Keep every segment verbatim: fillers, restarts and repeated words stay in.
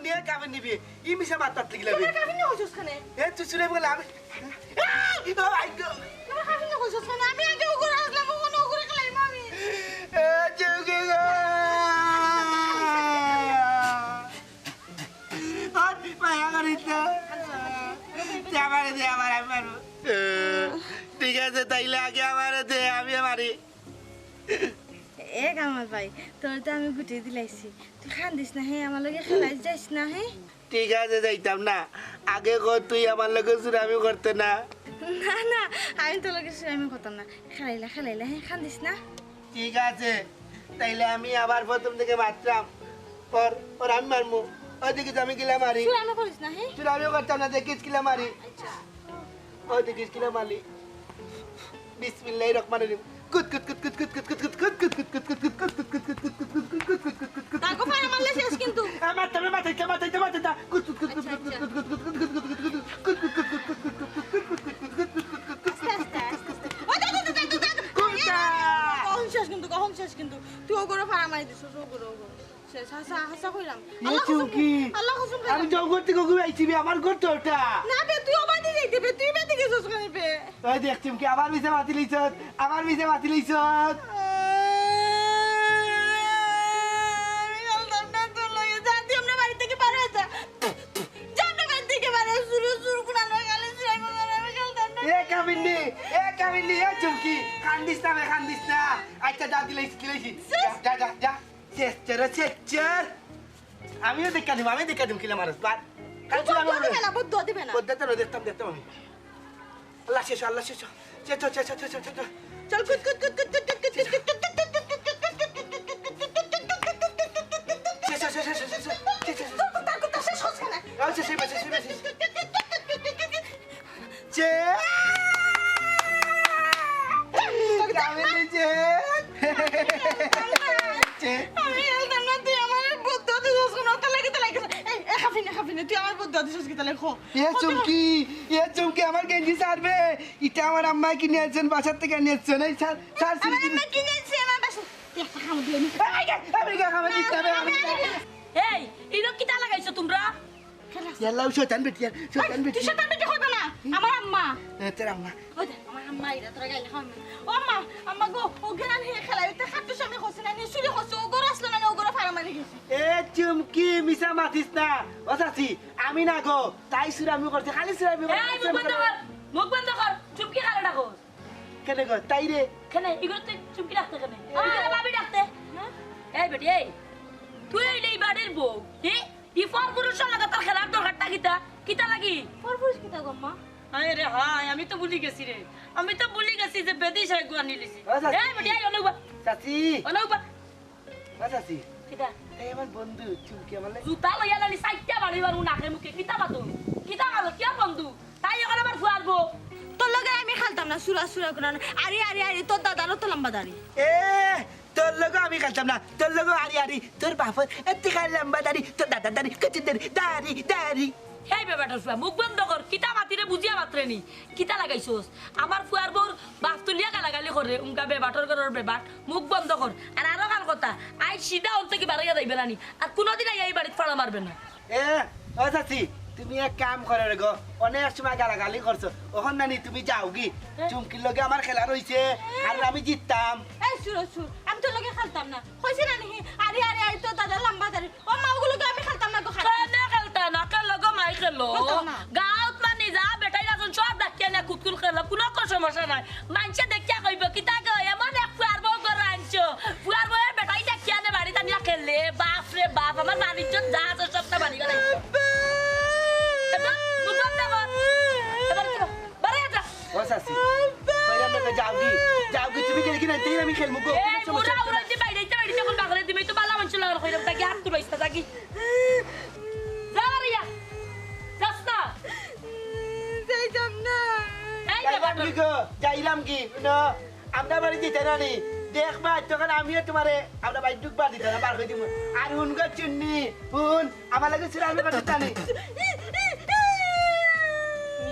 নিয়ে কাবিন নিবি। ই মিছা মাত মাতলি কিলা বে? তুই কাবিন নিয়ে কইছস কেনে? এ, তুই চুরে বলে আমি। এই, ও ভাই গো। তুই কাবিন নিয়ে কইছস কেনে? আমি আগে ওগুরে আসলাম, ওখানে ওগুরে খেলাইমু আমি। এ, চুমকি গো। আর মায়া করিস না। দে আমারে দে, আমার আমি মারবো। এ, ঠিক আছে, তাইলে আগে আমারে দে, আমি মারি। এ কামাল ভাই, তোর তো আমি গুটি দিলাইছি, তুই কান্দিস না হে, আমার লগে খেলাইস যাইস না হে। ঠিক আছে, যাইতাম না। আগে ক, তুই আমার লগে চুরামি করতে না। না, না, আমি তোর লগে চুরামি করতাম না। খেলাইলা, খেলাইলা, হে, কান্দিস না। ঠিক আছে, তাইলে আমি আবার প্রথম থেকে মারতাম। ওর, ওর আমি মারমু। ওই দেখিস আমি কিলা মারি। চুরামি করিস না, হে? চুরামিও করতাম না, দেখিস কিলা মারি। আচ্ছা। ওই দেখিস কিলা মারি। বিসমিল্লাহির রহমানির রহিম। কুত, কুত, কুত। তাকে ফাড়া মারলে শেষ কিন্তু। এ, মারতাম না, মারতাম না, মারতাম না, মারতাম না। কুত, কুত, কুত, কুত, আচ্ছা, আচ্ছা। আস্তে, আস্তে, আস্তে, আস্তে। ওই, দে, দে, দে। কোনটা? কখন শেষ কিন্তু, কখন শেষ কিন্তু? তুই ওগুরে ফাড়া মারি দিছস, ওগুরে, ওগুরে। শেষ, হাছা, হাছা কইরাম। এ আল্লাহ কসম, চুমকি। আল্লাহ কসম আমি খাইলাম। জঙ্গল থেকে ঘুরে আইছি বে, আমার ঘর তো ওটা। না বে, তুই ওবাদি যাইতে বে, তুই বেদি গেছস কেনে বে? ওই দেখ চুমকি, আমার মিছা মাতি লইছস, আমার মিছা মাতি লইছস। আমি খেলতাম না তোর লগে, যা তুই আমরা বাড়ি থেকে বার হয়ে যা। যা আমরা বাড়ি থেকে বার হয়ে, চুরু চুরু কোন আলো গালে চুরাই মনে হয়, আমি খেলতাম না। এ কামিনী, এ কামিনী, এ চুমকি, কান্দিস না বে, কান্দিস না। আচ্ছা, যা দিলাইছি, দিলাইছি। যা, যা, যা, যা। শেষ চোর, শেষ চোর। আমিও দেখা দিমু, আমি দেখা দিমু, কিলা মারস, বার। কাল তুই চুরামি বদদোয়া করবে। দিবে না, বদদোয়া দিবে না। বদদোয়া তো দেখতাম, দেখতাম আমি। আল্লাহ শেষ, আল্লাহ শেষ। শেষ, শেষ, শেষ, শেষ, শেষ। চল, কুত, কুত, কুত। শেষ, শেষ, শেষ, শেষ, শেষ। শেষ, শেষ, শেষ, শেষ, শেষ। শেষ, শেষ, শেষ। তোর কুত্তার কুত্তা শেষ হচ্ছে না। আচ্ছা, শেষ, শেষ, শেষ, শেষ। চে। কামিনী চে। চে। আমি জানতাম না তুই আমার বদদোয়া দিছস কেনে, ওটা লাগে তো লাগে। এই, এই, হাফিনে, হাফিনে, তুই আমার বদদোয়া দিছস কিতা লাগে, ক। এ চুমকি, এ চুমকি, আমার গেঞ্জি ছাড়বে। ইটা আমার আম্মায় কিনে আনছেন, বাসার থেকে নিয়ে আনছেন। এই ছাড়, ছাড়, আমার ছাড়। আম্মা কিনে আনছে আমার বাসা। তুই একটা কামড় দিলে নি। এই, এই, আমি গা খাবার দিতে হবে, আমি গা। এই, ইনো কিতা লাগাইছো তোমরা? ইয়াল্লা, ও শয়তান বেটি, আর শয়তান বেটি। তুই শয়তান বেটি কইবে না, আমার আম্মা। এ, তোর আম্মা। ওই দে, আমার আম্মা, এরা তোরা গাইলে খাওয়ান না। ও আম্মা, আম্মা গো, ও গেলাম হে খেলা, এতে খাট্টু স্বামী খসে না, নিয়ে চুরি খসে, ও গরু আসলো না, ও গরু ফাড়া মারি গেছে। এ চুমকি, মিছা মাতিস না। ও চাচি, আমি না গো, তাই চুরামি করছে, খালি চুরামি করছে। এই, মুখ বন্ধ কর, মুখ বন্ধ কর, চুমকি কারে ডাকো? কেনে গো, তাই রে? কেনে, ইগুরে তুই চুমকি ডাকতে কেনে? এ। আমার ভাবি ডাকতে। হ্যাঁ? এই বেটি, এই, তুই অইলে ই বাড়ির বউ, হি? ই পরপুরুষর লগে তোর খেলার দরকারটা কিতা? কিতা লাগি? পরপুরুষ কিতা গো আম্মা? হায় রে হায়, আমি তো ভুলি গেছি রে। আমি তো ভুলি গেছি যে বেদি সাহেব গুয়া নিলিছি। ও চাচি। এই বেটি, এই অনুবা। চাচি। অনুবা। ও চাচি। কিতা? এই আমার বন্ধু, চুমকি আমার লাগে। জুতা লইয়া লালি সাইডটা বাড়ি বারু নাকে মুখে। কিতা মাতো? কিতা মাতো? কিয়া বন্ধু? তাই এখন আমার ফুয়ার বউ। তোর লগে আমি খেলতাম না, সুরা সুরা করে না। আরে, আরে, আরে, তোর দাদারও তো লম্বা দাড়ি। এ, তোর লগে আমি খেলতাম না, তোর লগে আরি আরি, তোর বাপর এত খালি লম্বা দাড়ি, তোর দাদার দাড়ি, কচুর দাড়ি, দাড়ি, দাড়ি। এই বেবাটর ফুয়া, মুখ বন্ধ কর, কিতা মাতিরে বুঝিয়া মাতরে নি, কিতা লাগাইছস? আমার ফুয়ার বউর বাপ তুলিয়া গালাগালি করে, উমকা বেবাটর ঘরর বেবাট, মুখ বন্ধ কর। আর আরো কান কথা, আইজ সিধা অন্ত কি বাড়াইয়া যাইবে না নি, আর কোনোদিন আইয়া এই বাড়িত ফাড়া মারবে না। এ, ও চাচি, তুমি এক কাম করো রে গো, অনেক সময় গালাগালি করছো, অখন নানি তুমি যাওগি। হ্যাঁ। চুমকির লগে আমার খেলা রইছে, আর আমি জিততাম। এই সুর, সুর, আমি তোর লগে খেলতাম না। কইছি না নি, আরে, আরে, আরে, তোর দাদা লম্বা দাড়ি। ও মা, ওগুলোকে আমি খেলতাম না গো, খারাপ। কেনে খেলতা না? খেলো গো মাই, খেলো। খেলতাম না। গাঁওত মানি যা বেটাই রাখুন, সব ডাকিয়া নিয়া কুতকুল খেলো, কোনো কো সমস্যা নাই। মানষে দেখিয়া কইব, "কিতা গো, এমন এক ফুয়ার বউ ঘর আনছো।" ফুয়ার বউয়ে বেটাই ডাকিয়া আনে বাড়িত আনিয়া খেলে। বাপ রে বাপ, আমার মান ইজ্জত যা আছে সবটা বাড়ি গেল। এবার মুখ বন্ধ কর। এবার কি? বাড়ি যা। ও চাচি, কইরাম না, যাওগি, যাওগি, তুমি গেলে কি না, তেই আমি খেলমু গো। এই বুড়া উড়াইতে বাইরে, বাইরে যখন বাগরে দিবে, তো বালা মানষে লাগার কইরাম, তাকে হাত তুলাইস না, তাকে। যা বাড়ি যা। যাস না। যাইতাম না। এই যে যাইলাম বাটন। কি গো? যাইলাম কি? না, আমরা বাড়ি দিতে না নি। দেখবা, তখন আমিও তোমারে, আমরা বাড়ি ঢুকবার দিতে না, বার করে দিব। আর হুন গো চুন্নি, হুন, আমার লাগে চুরামি করতে জানি।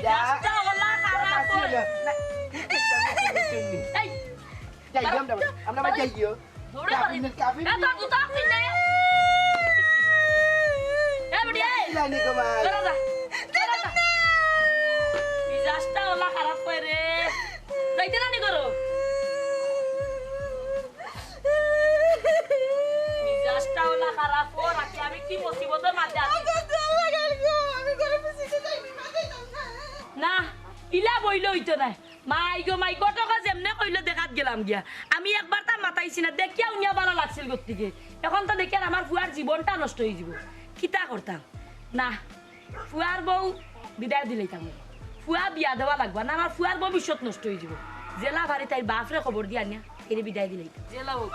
যা। মিজাজটা ওলা খারাপ আসি করে। না। চুন্নি। এই, যাই, আমরা, আমরা বাড়ি যাই গিয়ে। দৌড়ে কাবিনের, পারি। কাবিনের। এ, তোর জুতা আছে নে? এ, বেটি, জানি গো মাই। বেরো যা। বেরো যা। মিজাজটা ওলা খারাপ অয় রে। যাইতে না নি করো। মিজাজটা ওলা খারাপ অয়, রাখি আমি কি মুসিবতর মাঝে আছি। না, ইলা বইলে অইতো নায়। মাই গো মাই, ঘটকে যেমনে কইলো দেখাত গেলাম গিয়া। আমি একবার তার মাতাইছি না, দেখিয়া উনিয়া ভালা লাগছিল গতিকে। এখন তো দেখিয়ার আমার ফুয়ার জীবনটা নষ্ট অইযিবো। কিতা করতাম? না, ফুয়ার বউ বিদায় দিলাইতাম। ফুয়া বিয়া দেওয়া লাগবো না, আমার ফুয়ার ভবিষ্যৎ নষ্ট অইযিবো। যেলা পারি তাইর বাফরে খবর দিয়া আনিয়া এরে বিদায় দিলাইতাম। যেলা অউক।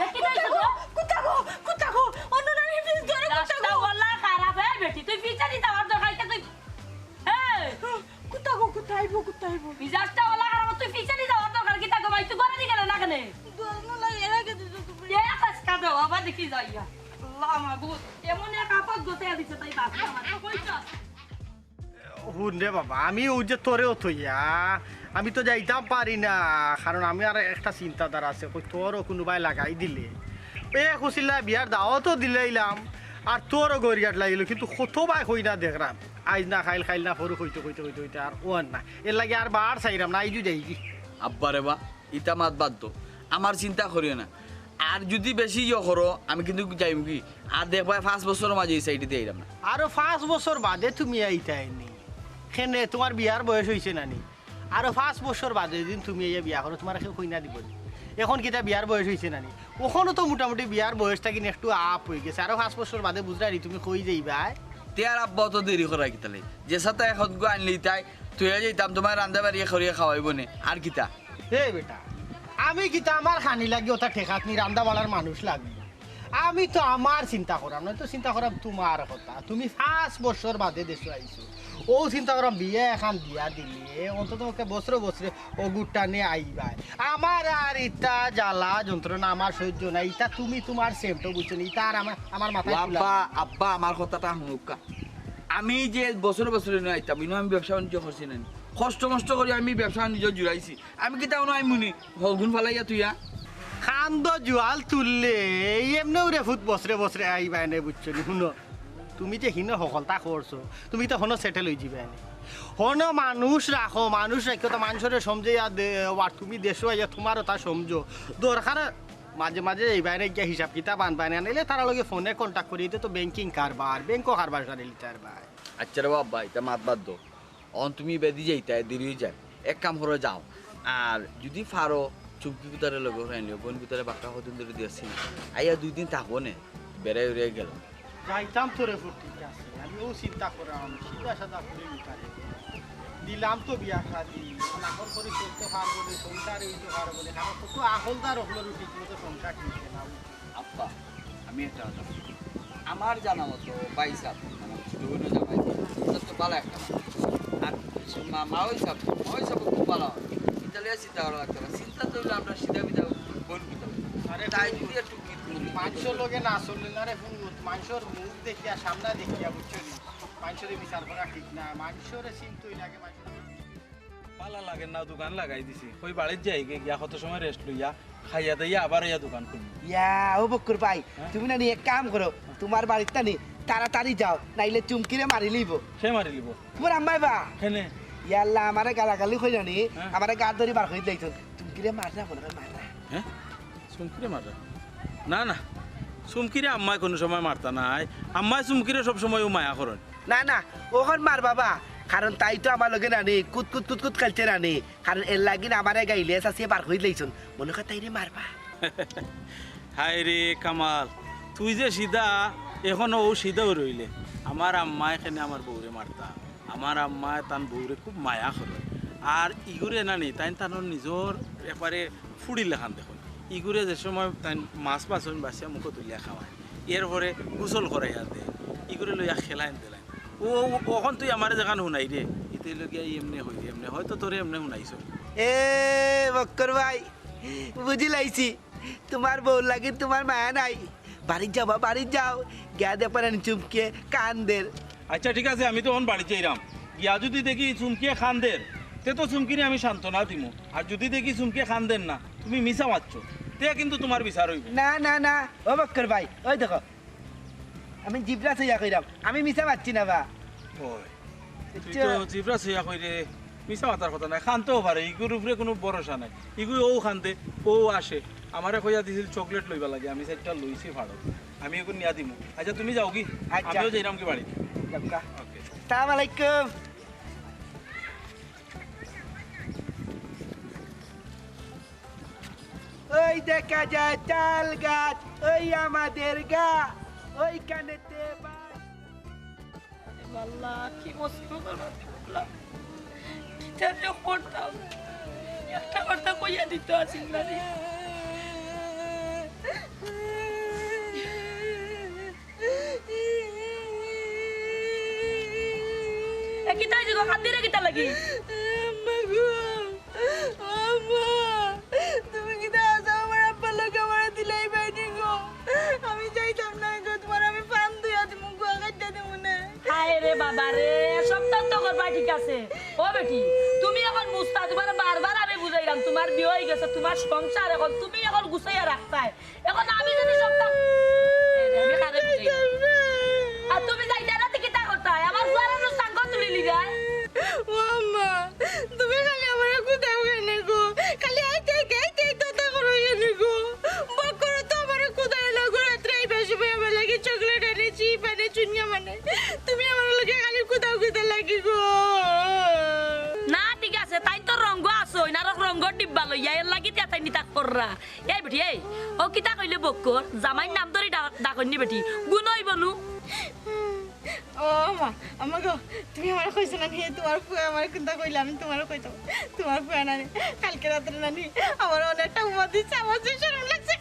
এ, কিতা অইছে গো? কুত্তা গো, কুত্তা গো, অন্য নারী ফিস ধরে কুত্তা গো। রাস্তা ওলা খারাপ, এ বেটি, তুই পিছাদি যাওয়ার দরকার, ইটা তুই, এ! কুত্তা গো, কুত্তা আইবো, কুত্তা আইবো। মিজাজটা ওলা খারাপ, তুই পিছাদি যাওয়ার দরকার, কিতা গো ভাই, তুই ঘরেদি গেলে না কেনে? দোয়ানো লাগে, এরা কেটে দিত তুমি। এ কাজ কাঁদো, আবার দেখি যাইয়া। আল্লাহ মাবুদ, এমন এক আপদ গতে দিছে তাই বাপ আমার। কই তো? হুন রে বাবা, আমি অউ যে তোরেও থইয়া, আমি তো যাইতাম পারি না, কারণ আমি আর একটা চিন্তাধারা আছে, কই তোরও কুনুবায় লাগাই দিলে। এ কুশিলা বিয়ার দাওয়াতও দিলাইলাম, আর তোরও গড়িয়াট লাগিল, কিন্তু কত বায় কই না দেখরাম। আইজ না খাইল, খাইল না ফরু কইতে, কইতে, কইতে, কইতে আর ও আর না। এর লাগি আর বার চাইরাম না, আইজু যাইগি। আব্বা রে বা, ইতা মাত বাদ দো। আমার চিন্তা করিও না। আর যুদি বেশি ইয়ে করো, আমি কিন্তু যাইমুগি। আর দেখবায় পাঁচ বছরর মাঝে ই সাইডে দিয়া আইরাম না। আরো পাঁচ বছর বাদে তুমি আইতায় নি? কেনে, তুমার বিয়ার বয়স অইছে না নি? আরো পাঁচ বছর বাদে যুদি তুমি আইয়া বিয়া করো, তুমারে কেউ কইনা দিবো নি? এখন কিতা বিয়ার বয়স অইছে না নি? অখনো তো মোটামুটি বিয়ার বয়স থাকি একটু up অইগেছে। আরো পাঁচ বছর বাদে বুঝরায় নি তুমি কই যাইবায়? তে আর আব্বা অত দেরি করায় কিতার লাগি? যে সাথে এখন গো আনলি তাই, তুই যাইতাম তুমার রান্দা বাড়ি করিয়া খাওয়াইবো নে। আর কিতা? এ বেটা, আমি কিতা আমার খানি লাগি অতা ঠেকাত নি, রান্দা বাড়ার মানুষ লাগবো। আমি তো আমার চিন্তা করাম, নয় তো চিন্তা করাম তুমার কথা। তুমি পাঁচ বছর বাদে দেশো আইছো, অউ চিন্তা করাম বিয়া এখান দিয়া দিলে অন্তত পক্ষে বছরে বছরে অগুর টানে আইবায়। আমার আর ইতা জ্বালা যন্ত্রণা আমার সহ্য নাই, ইতা তুমি তুমার সেমটো বুঝছো নি, ইতা আর আমার, আমার মাথায় ও তুলা আব্বা, নাই। আব্বা, আমার কথাটা হুনুক্কা। আমি যে বছরে বছরে নয় আইতাম, ইনো আমি ব্যবসা বাণিজ্য করছি না নি। কষ্ট মষ্ট করি আমি ব্যবসা বাণিজ্য জুড়াইছি। আমি কিতা অনো আইমু নি? হগুন ফালাইয়া তুইয়া? কান্দো জুয়াল তুললে, এই এমনেও রে ফুত বছরে বছরে আইবায় নে, বুঝছো নি? হুনো, তুমি যে হিনো হকলতা করছো, তুমি তো হনো settle অইযিবায় নে। হনো মানুষ রাখো, মানুষ রাখিও তো মানষরে সমঝাইয়া দে, আর তুমি দেশো আইয়া তুমার অতা সমঝো। দরকার মাঝে মাঝে যাইবায় নে গিয়া হিসাব কিতাব আনবায় নে, নাইলে তারার লগে ফোনে contact করি, ইতা তো banking কারবার, ব্যাংকও কারবার সারি লিতার ভাই। আচ্ছা রে বাবা, ইতা মাত বাদ দো। অন তুমি বেদি যাইতায়, দেরি অই যায়। এক কাম করো, যাও। আর যুদি পারো, চুমকি কুতারে লগে উঠাই নিও, বইন কুতারে বাক্কা কদিন ধরি দেখছি না। আইয়া দুই দিন থাকবো নে, বেড়াই উড়াই গেল। যাইতাম তো রে ফুট, ঠিক আছে। আমি অউ চিন্তা করাম, সিধা সাদা করি উঠাই। দিলাম তো বিয়া শাদি, এখন করি চলতে পারবো নে, সংসার অইতে পারবো নে, কারণ কত আহলদার অকলর ঠিক মতো সংসার টিকে না। আব্বা, আমি একটা কথা বলি। আমার জানা মতো ভাই সাহেব, মানে ছোট বোনের জামাই, এটা তো ভালো একটা মানুষ। আর মা, মাওই সাহেব, মাওই সাহেব খুব ভালো। ইতালিয়া চিন্তা করা লাগতো না। চিন্তা তো অইলো আমরা সিধা বিধা বইন কুতার। আরে তাই বইন যদি একটু কি মানষর লগে না চললে না রে, বইন, মানষর মুখ দেখিয়া, সামনা দেখিয়া, বুঝছো নি? মানষরে বিচার করা ঠিক না। মানষরে চিনতে অইলে আগে মানষরে ভালা লাগে না, দোকান লাগাই দিছি। কই বাড়িত যাইগি, গিয়া কত সময় rest লইয়া, খাইয়া দাইয়া আবার আইয়া দোকান খুলমু। ইয়া, ও বক্কর ভাই, হ্যাঁ? তুমি না নি এক কাম করো, তুমার বাড়িত না নি তাড়াতাড়ি যাও, নাইলে চুমকিরে মারি লইবো। কে মারি লইবো? তুমার আম্মায় বা। কেনে? ইয়া আল্লাহ, আমারে গালাগালি কইরা নি, হ্যাঁ। আমারে গাত ধরি বার করি দিলাইছইন। চুমকিরে মাররা, মনে হয় মাররা। হ্যাঁ? চুমকিরে মাররা? না, না, চুমকিরে আম্মায় কুনু সময় মারতা নায়। আম্মায় চুমকিরে সব সময়উ মায়া করইন। না, না, অখন মারবা বা, কারণ তাই তো আমার লগে না নি, কুত কুত কুত কুত খেলছে না নি, কারণ এর লাগি না আমারে গাইলে চাচিয়ে বার করি দিলাইছইন, মনে কয় তাইরে মারবা। হায় রে কামাল, তুই যে সিধা, অখনো অউ সিধাউ রইলে। আমার আম্মায় কেনে আমার বউরে মারতা? আমার আম্মায় তান বউরে খুব মায়া করইন। আর ইগুরে না নি, তাইন তানর নিজর একবারে ফুড়ির লাখান দেখইন। ইগুরে যে সময় তাইন মাছ বাছইন, বাছিয়া মুখো তুলিয়া খাওয়াইন, এরপরে গোসল করাইয়া দেইন, ইগুরে লইয়া খেলাইন দেলাইন। ও, ও, অখন তুই আমারে যেখান হুনাইরে, ইতে লগিয়া ই এমনে কইরে, এমনে হয়তো তোরে এমনে হুনাইছইন। এ বক্কর ভাই, বুঝিলাইছি, তুমার বউর লাগি তুমার মায়া নাই। বাড়িত যাও বা, বাড়িত যাও, গিয়া দেখবায় না নি চুমকিয়ে কান্দের। আচ্ছা, ঠিক আছে, আমি তো অখন বাড়িত যাইরাম। গিয়া যুদি দেখি চুমকিয়ে কান্দের, তে তো চুমকিরে আমি সান্ত্বনা দিমু। আর যুদি দেখি চুমকিয়ে কান্দের না, তুমি মিছা মাতছো। তে কিন্তু তুমার বিচার অইবো। না, না, না, ও বক্কর ভাই, ওই দেখো, আমি জিব্রা ছইয়া কইরাম, আমি মিছা মাতছি না বা। ওই, তুই তো জিব্রা ছইয়া কইরে, মিছা মাতার কথা নায়, কানতেও পারে, ইগুর উপরে কুনু ভরসা নাই। ইগু অউ কান্দে, অউ আসে, আমারে কইয়া দিছিল চকলেট লইবার লাগি, আমি চাইরটা লইছি ফাড়ো, আমি ইগুর নিয়া দিমু। আইচ্ছা, তুমি যাওগি, আইচ্ছা। আমিও যাইরামগি বাড়িত। যাউক্কা। ওকে। আসসালামু আলাইকুম। ওই দেখা যায় তাল গাছ, ওই আমাদের গা, ওইখানেতে বাস। আল্লাহ, কি মুসিবত আমার আল্লাহ। কিতা যে করতাম, একটা কথা কইয়া দিত আছিল না রে। এ, কিতা অইছে গো? কান্দিরে কিতা লাগি? আম্মা গো, আম্মা, তুমি কিতা আছো? আমার আব্বার লগে আমারে দিলাইবায় নি গো। আমি যাইতাম না গো, তুমারে আমি পান ধুইয়া দিমু গো, কাটিয়া দিমু নে। হায় রে বাবা রে, সবতা তো করবা ঠিক আছে। ও বেটি, তুমি অখন বুঝতায়, তুমারে বারবার আমি বুঝাইরাম, তুমার বিয়া অইগেছে, তুমার সংসার অখন, তুমি অখন গুছাইয়া রাখতায়। অখন আমি যদি সবতা, এরে, আমি কারে বুঝাই? আর তুমি যাইতায় না, তে কিতা করতায়? আমার ফুয়ারে নু সাঙ্গ তুলি লিবায়। ও আম্মা, তুমি খালি আমারে কুদাও কেনে গো? খালি আইতে, আইতে, আইতে, আইতে, কথা করো কেনে গো? বক্করে তো আমারে কুদায় না গো, রাত্রে আইবার সময় আমার লাগি চকলেট আনে, চিপ আনে, চুইংগাম আনে। তুমি আমার লগে খালি কুদাও কুদাও লাগি গো। না, ঠিক আছে, তাইন তো রঙ্গ আছইন, আর রঙ্গর ডিব্বা লইয়া, এরলাগি তে তাইন ইতা কররা। এই বেটি, এই, ও কিতা কইলে বক্কর? জামাইর নাম ধরি ডা-, ডাকইন নি বেটি, গুণ অইবো নু। ও আম্মা, আম্মা গো, তুমি আমারে কইছো না নি, তুমার ফুয়া আমারে কুনতা কইলা, আমি তুমারে কইতাম। তুমার ফুয়া নানি, কালকে রাত্রে নানি, আমারে অনেকটা উপমা দিছে, আমার যে শরম লাগছে।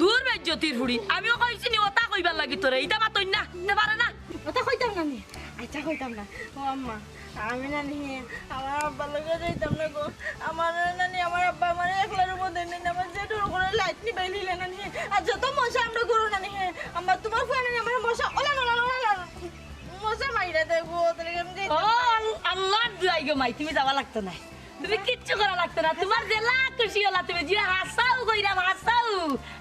দূর বেইজ্জতির ফুড়ি, আমিও কইছি নি অতা কইবার লাগি তোরে, ইতা মাতইন না, তে পারে না। অতা কইতাম না নি, আইচ্ছা কইতাম না। ও আম্মা, আমি নানি, আমার আব্বার লগে যাইতাম না গো। আমার নানি, আমার আব্বা আমারে একলা রুমো দেইন না, আমার যে ডর করে লাইট নিবাইলিলা নানি। আর যত মশা আমরা গরু নানি, আম্মা তুমার ফুয়া নানি আমার মশা ওলা, ওলা, ওলা, ওলা, মশা মাইরা দেয় গো, তাহলে আমি যাইতাম ও না। আল-, আল্লাহর দুয়াই গো মাই, তুমি যাওয়া লাগতো না। তুমি কিচ্ছু করা লাগতো না, তুমার যেলা খুশি অলা তুমি যে হাসাও কইরাম, হাসাও।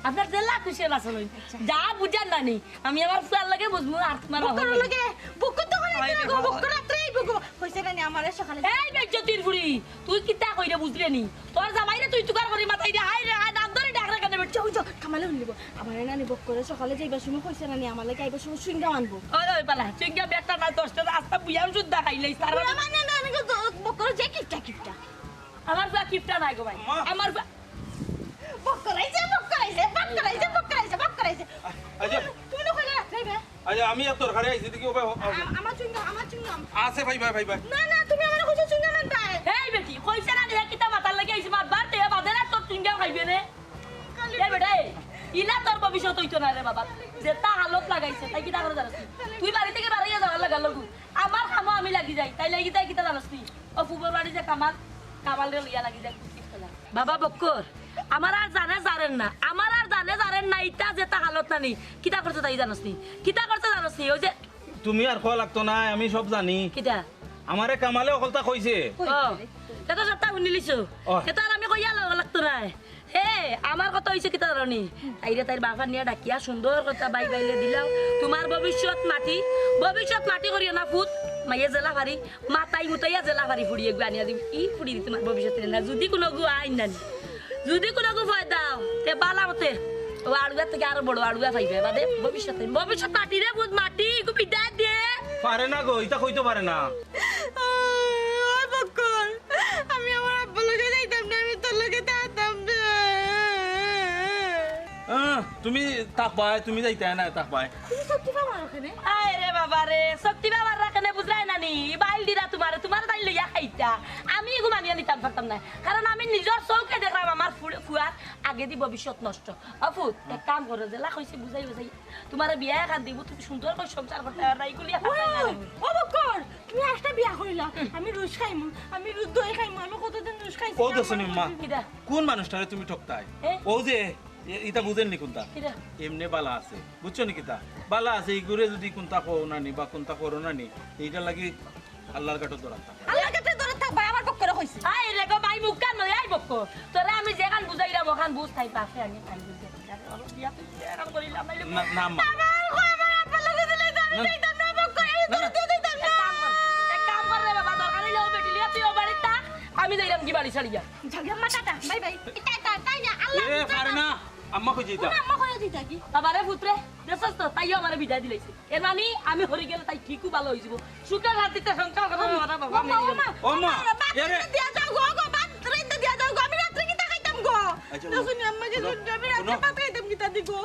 আপনার যেলা খুশি অলা চলইন। আইচ্ছা। যা বুঝার নানি, আমি আমার ফুয়ার লগে বুঝমু, আর তুমার বক্কর লগে, বক্কর তো করে হায় রে গো, বাবা। বক্কর রাত্রে আইবো গো। কইছে নানি আমারে সকালে। এই বেইজ্জতির ফুড়ি, তুই কিতা কইরে বুঝলে নি? তোর জামাইরে তুই তুকার করি মাতাইরে, হায় রে, হায়, নাম ধরি ডাকরে কেনে বেটি? যাও, যাও, কামালে হুনিলিবো। আমারে নানি বক্করে সকালে যাইবার সময় কইছে নানি, আমার লাগি আইবার সময় চুইংগাম আনবো। ওই, ওই, বালা, চুইংগাম একটা না, দশটা না, আস্তা বুয়াম সুদ্ধা খাইলাইছ, তার মানে না, না, না, না, বক্কর যে কিপটা, কিপটা। আমার ফুয়া কিপটা নায় গো ভাই। আম্মা। আমার ফুয়া বক্কর আইছে, বক্কর আইছে, বক্কর আইছে, বক্কর আইছে, বক্কর আইছে। আ-, আচ্ছা। তুমি না কইলে রাত্রে আইবা? আচ্ছা, আমি এক দরকারে আইছি, দেখি ও ভাই, ও, ও। আ-, আমার চুইংগাম, আমার চুইংগাম। আছে ভাই, ভাই, ভাই, ভাই। না, না, তুমি আমারে কইছো চুইংগাম আনবায়। এই বেটি, কইছে না নি, কিতা মাতার লাগি আইছি, মাতবার তে বাদে না তোর চুইংগাম খাইবে নে। এই বেটা, এই, ইলা তোর ভবিষ্যৎ অইতো না রে বাবা। যেতা হালত লাগাইছে, তাই কিতা করে জানোস নি? তুই বাড়ি থাকি বারইয়া যাওয়ার লাগা লগু। আমার কামো আমি লাগি যাই, তাই লাগি তাই কিতা জানোস নি? ও ফুবর বাড়ি যে কামাল, কামালরে লইয়া লাগি যাই কুস্তির খেলা। বাবা বক্কর, আমার আর জানে জারের না, আমার আর জানে জারের না, ইতা যেতা হালত নানি, কিতা করছে তাই জানোস নি? কিতা করছে জানোস নি? ওই যে তুমি আর কওয়া লাগতো না, আমি সব জানি। কিতা? আমারে কামালে অকলতা কইছে। ও, তে তো সবতা হুনিলিছো। ও। তে তো আর আমি কইয়া লওয়া লাগতো না। হে, আমার কথা অইছে কিতা জানো নি? তাইরে তাইর বাফর নিয়া ডাকিয়া সুন্দর কথা বাই বাইলে দিলাও। তুমার ভবিষ্যৎ মাটি, ভবিষ্যৎ মাটি করিও না ফুত। মাইয়ে যেলা পারি, মাতাই মুতাইয়া যেলা পারি ফুড়ি এগু আনিয়া দিম। ই ফুড়ি তুমার ভবিষ্যৎ না, যদি কুনুগু আইন নানি। যদি কুনুগু ফয়দা অয়, তে বালা মতে। ও আড়ুয়া থাকি আরো বড় আড়ুয়া পাইবে, বাদে ভবিষ্যতে। ভবিষ্যৎ মাটি রে, ফুত মাটি, এগু বিদায় দে। পারে না গো, ইতা কইতো পারে না। ওই বক্কর, আমি আমার আব্বার লগে যাইতাম না, আমি তোর লগে থাকতাম না। আহ, তুমি থাকবায়, তুমি যাইতায় না, থাকবায়। তুমি শক্তি পাবার ওখানে? আয় রে বাবা রে, শক্তি পাবার রাখেনে বুঝরায় না নি? ই বাইল দিরা তুমারে, তুমার তাই লইয়া খাইতা। আমি এগু মানিয়া নিতাম পারতাম না, কারণ আমি নিজর চউখে দেখরাম আমার ফুড়-, ফুয়ার আগেদি ভবিষ্যৎ নষ্ট। ও ফুত, এক কাম করো, যেলা কইছি বুঝাই বুঝাই তুমারে বিয়া এখান দিমু, তুমি সুন্দর করি সংসার করতায় পারবায়, ইগুলি ওই, ও বক্কর, তুমি আস্তা বিয়া করিলা। হুম। আমি রুশ খাইমু, আমি রুশ দই খাইমু, আমি কতদিন রুশ খাইছি ও না, দেখছো নি আমার মা? মনে হয়। কিতা? কোন মানুষটারে তুমি ঠকতায়? এ? ও যে, এ-, ইতা বুঝের নি কুনতা? কিতা? এমনে বালা আছে, বুঝছো নি কিতা? বালা আছে, ইগুরে যদি কুনতা কও না নি বা কুনতা করো না নি, ইটার লাগি আল্লাহর কাঠো ধরা থাকো। আল্লাহর কাঠো ধরা থাকবায়, আমার বক্করে আই রে গো ভাই, মুখখান লই আই বক্ক। তোরে আমি যেখান বুঝাইরাম, ওখান বুঝ তাই পাশে আমি খান বুঝে। বিয়া তো এখান করিলাম, আইলে না, না, আম্মা। আমার গো, আমার আব্বার লগে দিলে তো আমি না। যাইতাম না বক্ক, এই না, না। দূর দিয়ে দিতাম না। এক কাম কর, এক কাম কর রে বাবা, দরকার হইলে ও বেটি লিয়া তুই ও বাড়িত থাক, আমি যাইরাম কি বাড়ি ছাড়িয়া। যাও, আম্মা, টাটা, বাই বাই। টাটা, তাই না, আল্লাহ এ, হাফেজ, পারে টাটা। না। আম্মা কই যাইতা? আম্মা কই যাইতা কি? বাবারে পুত্রে, দেখছস তো, তাইও আমারে বিদায় দিলাইছে। এর মানে আমি হরি গেলে তাই ঠিকও ভালো হয়ে যাবো। সুখে শান্তিতে সংসার করবো, বাবা, বাবা, ও মা, ও মা, ও মা, ও মা, বাবা, এরে। দিয়া যাও গো, গো, ভাত রাইন্দা দিয়া যাও গো, আমি রাত্রে কিতা খাইতাম গো? আচ্ছা, দেখো নি, আম্মা কি শুনো, করবে? আমি রাত্রে শুনো। ভাত খাইতাম কিতা দি গো?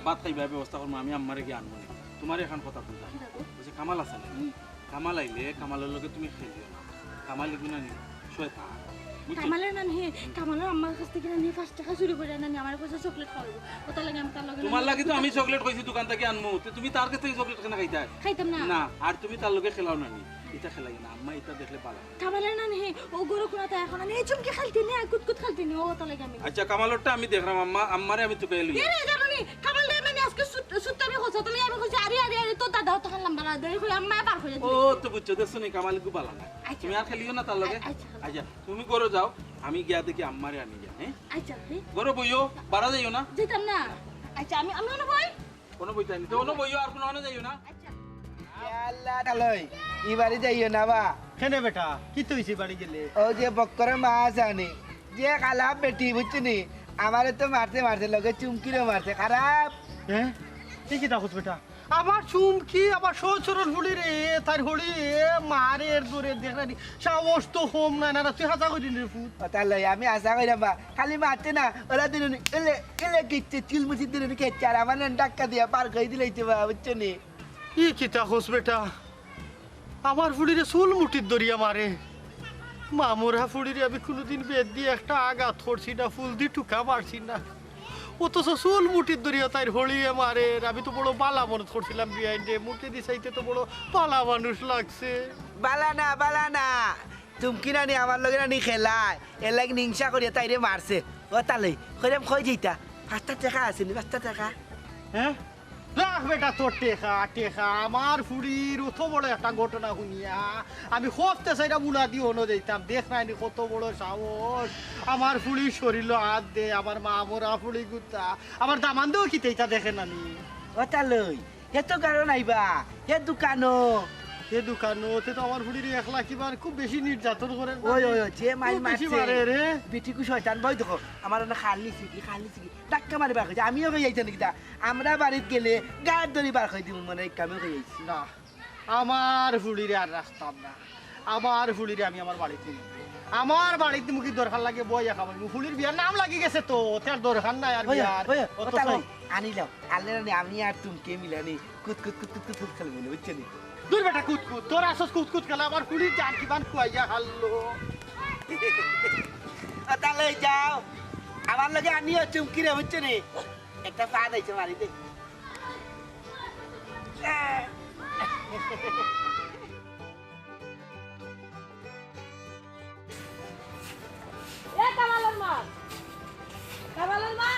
ভাত খাইবার ব্যবস্থা করমু, আমি আম্মারে গিয়া আনমু নে। তুমারে এখান কথা বুঝা। কিতা গো? ওই যে কামাল আছে না? হুম। কামাল আইলে কামালর লগে তুমি খেলিও না। কামাল এগুনা নি, শয়তান। বুঝছো? কামালর নানি, কামালর আম্মার কাছ থাকি নানি পাঁচ টেকা চুরি করি নানি আমারে কইছে চকলেট খাওয়াইবো। ওটার লাগি আমি তার লগে তুমার লাগি তো আমি চকলেট কইছি দোকান থাকি আনমু। তে তুমি তার কাছ থাকি চকলেট কেনে খাইতায়? খাইতাম না। না, আর তুমি তার লগে খেলাও না নি। ইতা খেলাইও না। আম্মা ইতা দেখলে বালা। কামালর নানি, ও গরু কোনাতে এখন আমি এই চুমকি খেলতে নি, আর কুতকুত খেলতে নি, ও ওটার লাগি আমি। আচ্ছা, কামালরটা আমি দেখরাম, আম্মা, আম্মারে আমি তুকাই লই। এ রে, জানো নি, কামালরে আমি আজকে সুত-, সুত্তামি কইছে, ওটার লাগি আমি কইছি, আরে, আরে, আরে, তোর দাদা অতখান লম্বা না, দেখো, আম্মা বার করে ও দিবে। তো বুঝছো, দেখছো নি, কামাল খুব বালা না। আচ্ছা। তুমি আর খেলিও না তার লগে। আ-, আচ্ছা। আচ্ছা, তুমি ঘরো যাও, আমি গিয়া দেখি আম্মারে আনি গিয়া, হ্যাঁ? আচ্ছা, হ্যাঁ। ঘরো বইও, বারা যাইও না। যাইতাম না। আচ্ছা, আমি, আমি অনো বই। অনো বইতায় নি, তো অনো বইও, আর কোনো অনো যাইও না। আচ্ছা। ইয়া আল্লাহ, তালই, ই বাড়ি যাইও না বা। কেনে বেটা, কিতা অইছে বাড়ি গেলে? ও যে বক্করর মা আছে আনি, যে খালাপ বেটি, বুঝছো নি? আমারে তো মারছে, মারছে, লগে চুমকিরেও মারছে, খারাপ। হ্যাঁ? তুই কিতা কস বেটা? আমার চুমকি, আমার সচরণ ফুড়িরে, তার হড়ি, এ, মারে এর দরে দেখ না নি। সাহস তো কম না, না, না, তুই হাছা কইলি রে ফুত। ও, তার লই, আমি হাছা কইরাম বা, খালি মারতে না, ওরা দুজনে এলে, এলে গিচ্ছে, চুল মুছির দুজনে খেচ্ছে, আর আমার নাম ধাক্কা দিয়া বার করি দিলাইছে বা, বুঝছো নি? ই কিতা কস বেটা? আমার ফুড়িরে চুল মুঠিত ধরিয়া মারে। মামুরা ফুড়িরে আমি কোনোদিন বেত দি একটা আঘাত করছি না, ফুল দি টুকা মারছি না। অথচ চুল মুঠিত ধরিয়া তাইর হড়িয়ে মারের। আমি তো বড় বালা মনত করছিলাম বিয়াইনরে, মুখেদি চাইতে তো বড় বালা মানুষ লাগছে। বালা না, বালা না। চুমকি নানি আমার লগে নানি খেলায়, এর লাগি হিংসা করিয়া তাইরে মারছে। ও তালই, কইরাম কই যাইতা? পাঁচটা টেকা আছে নি, পাঁচটা টেকা? হ্যাঁ? রাখ বেটা তোর টেকা, টেকা। আমার ফুড়ির অত বড় একটা ঘটনা হুনিয়া আমি খফতে চাইরাম উলা দি অনো যাইতাম। দেখ নায় নি কত বড় সাহস। আমার ফুড়ির শরীলো আত দে, আমার মামুরা ফুড়ি গুতা, আমার দামান্দেও কিতা ইতা দেখে না নি। ও তালই, হে তো গারো নাইবা, হে দোকানো। হে দোকানো, তে তো আমার ফুড়িরে একলা কিবা খুব বেশি নির্যাতন করে না ওই, নি? ওই, ওই, যে মাইর খুব বেশি মারছে। মারে রে। বেটিকু শয়তান বই দেখো, আমার না খাল নিছি কি, খাল নিছি কি, ধাক্কা মারি বার কইছে, আমিও কই যাইতে নাকি তা? আমরা বাড়িত গেলে গাত ধরি বার কই দিমু, মনে হয় কামে কই যাইছি। না, আমার ফুড়িরে আর রাখতাম না। আমার ফুড়িরে আমি আমার বাড়িত নিমু। আমার বাড়িত নিমু কি দরকার লাগে বইয়া খাবাইমু। ফুড়ির বিয়ার নাম লাগি গেছে তো, তার দরকার নাই আর ওই, বিয়ার। ওই, অত ওটা সব লই, আনিলাম। আনলে না নি, আমি আর তুমি কে মিলানি কুত কুত কুত কুত কুত কুত খেলবো না, বুঝছো নি? দূর বেটা কুত কুত, তোর আসস কুত কুত খেলা, আমার ফুড়ির জান কিমান খুয়াইয়া হারলো। ওটা লই যাও, আমার লগে আনিও চুমকি রে, বুঝছো নি? একটা ফাঁদ আইছে মারি দে। এ কামালর মা, কামালর মা।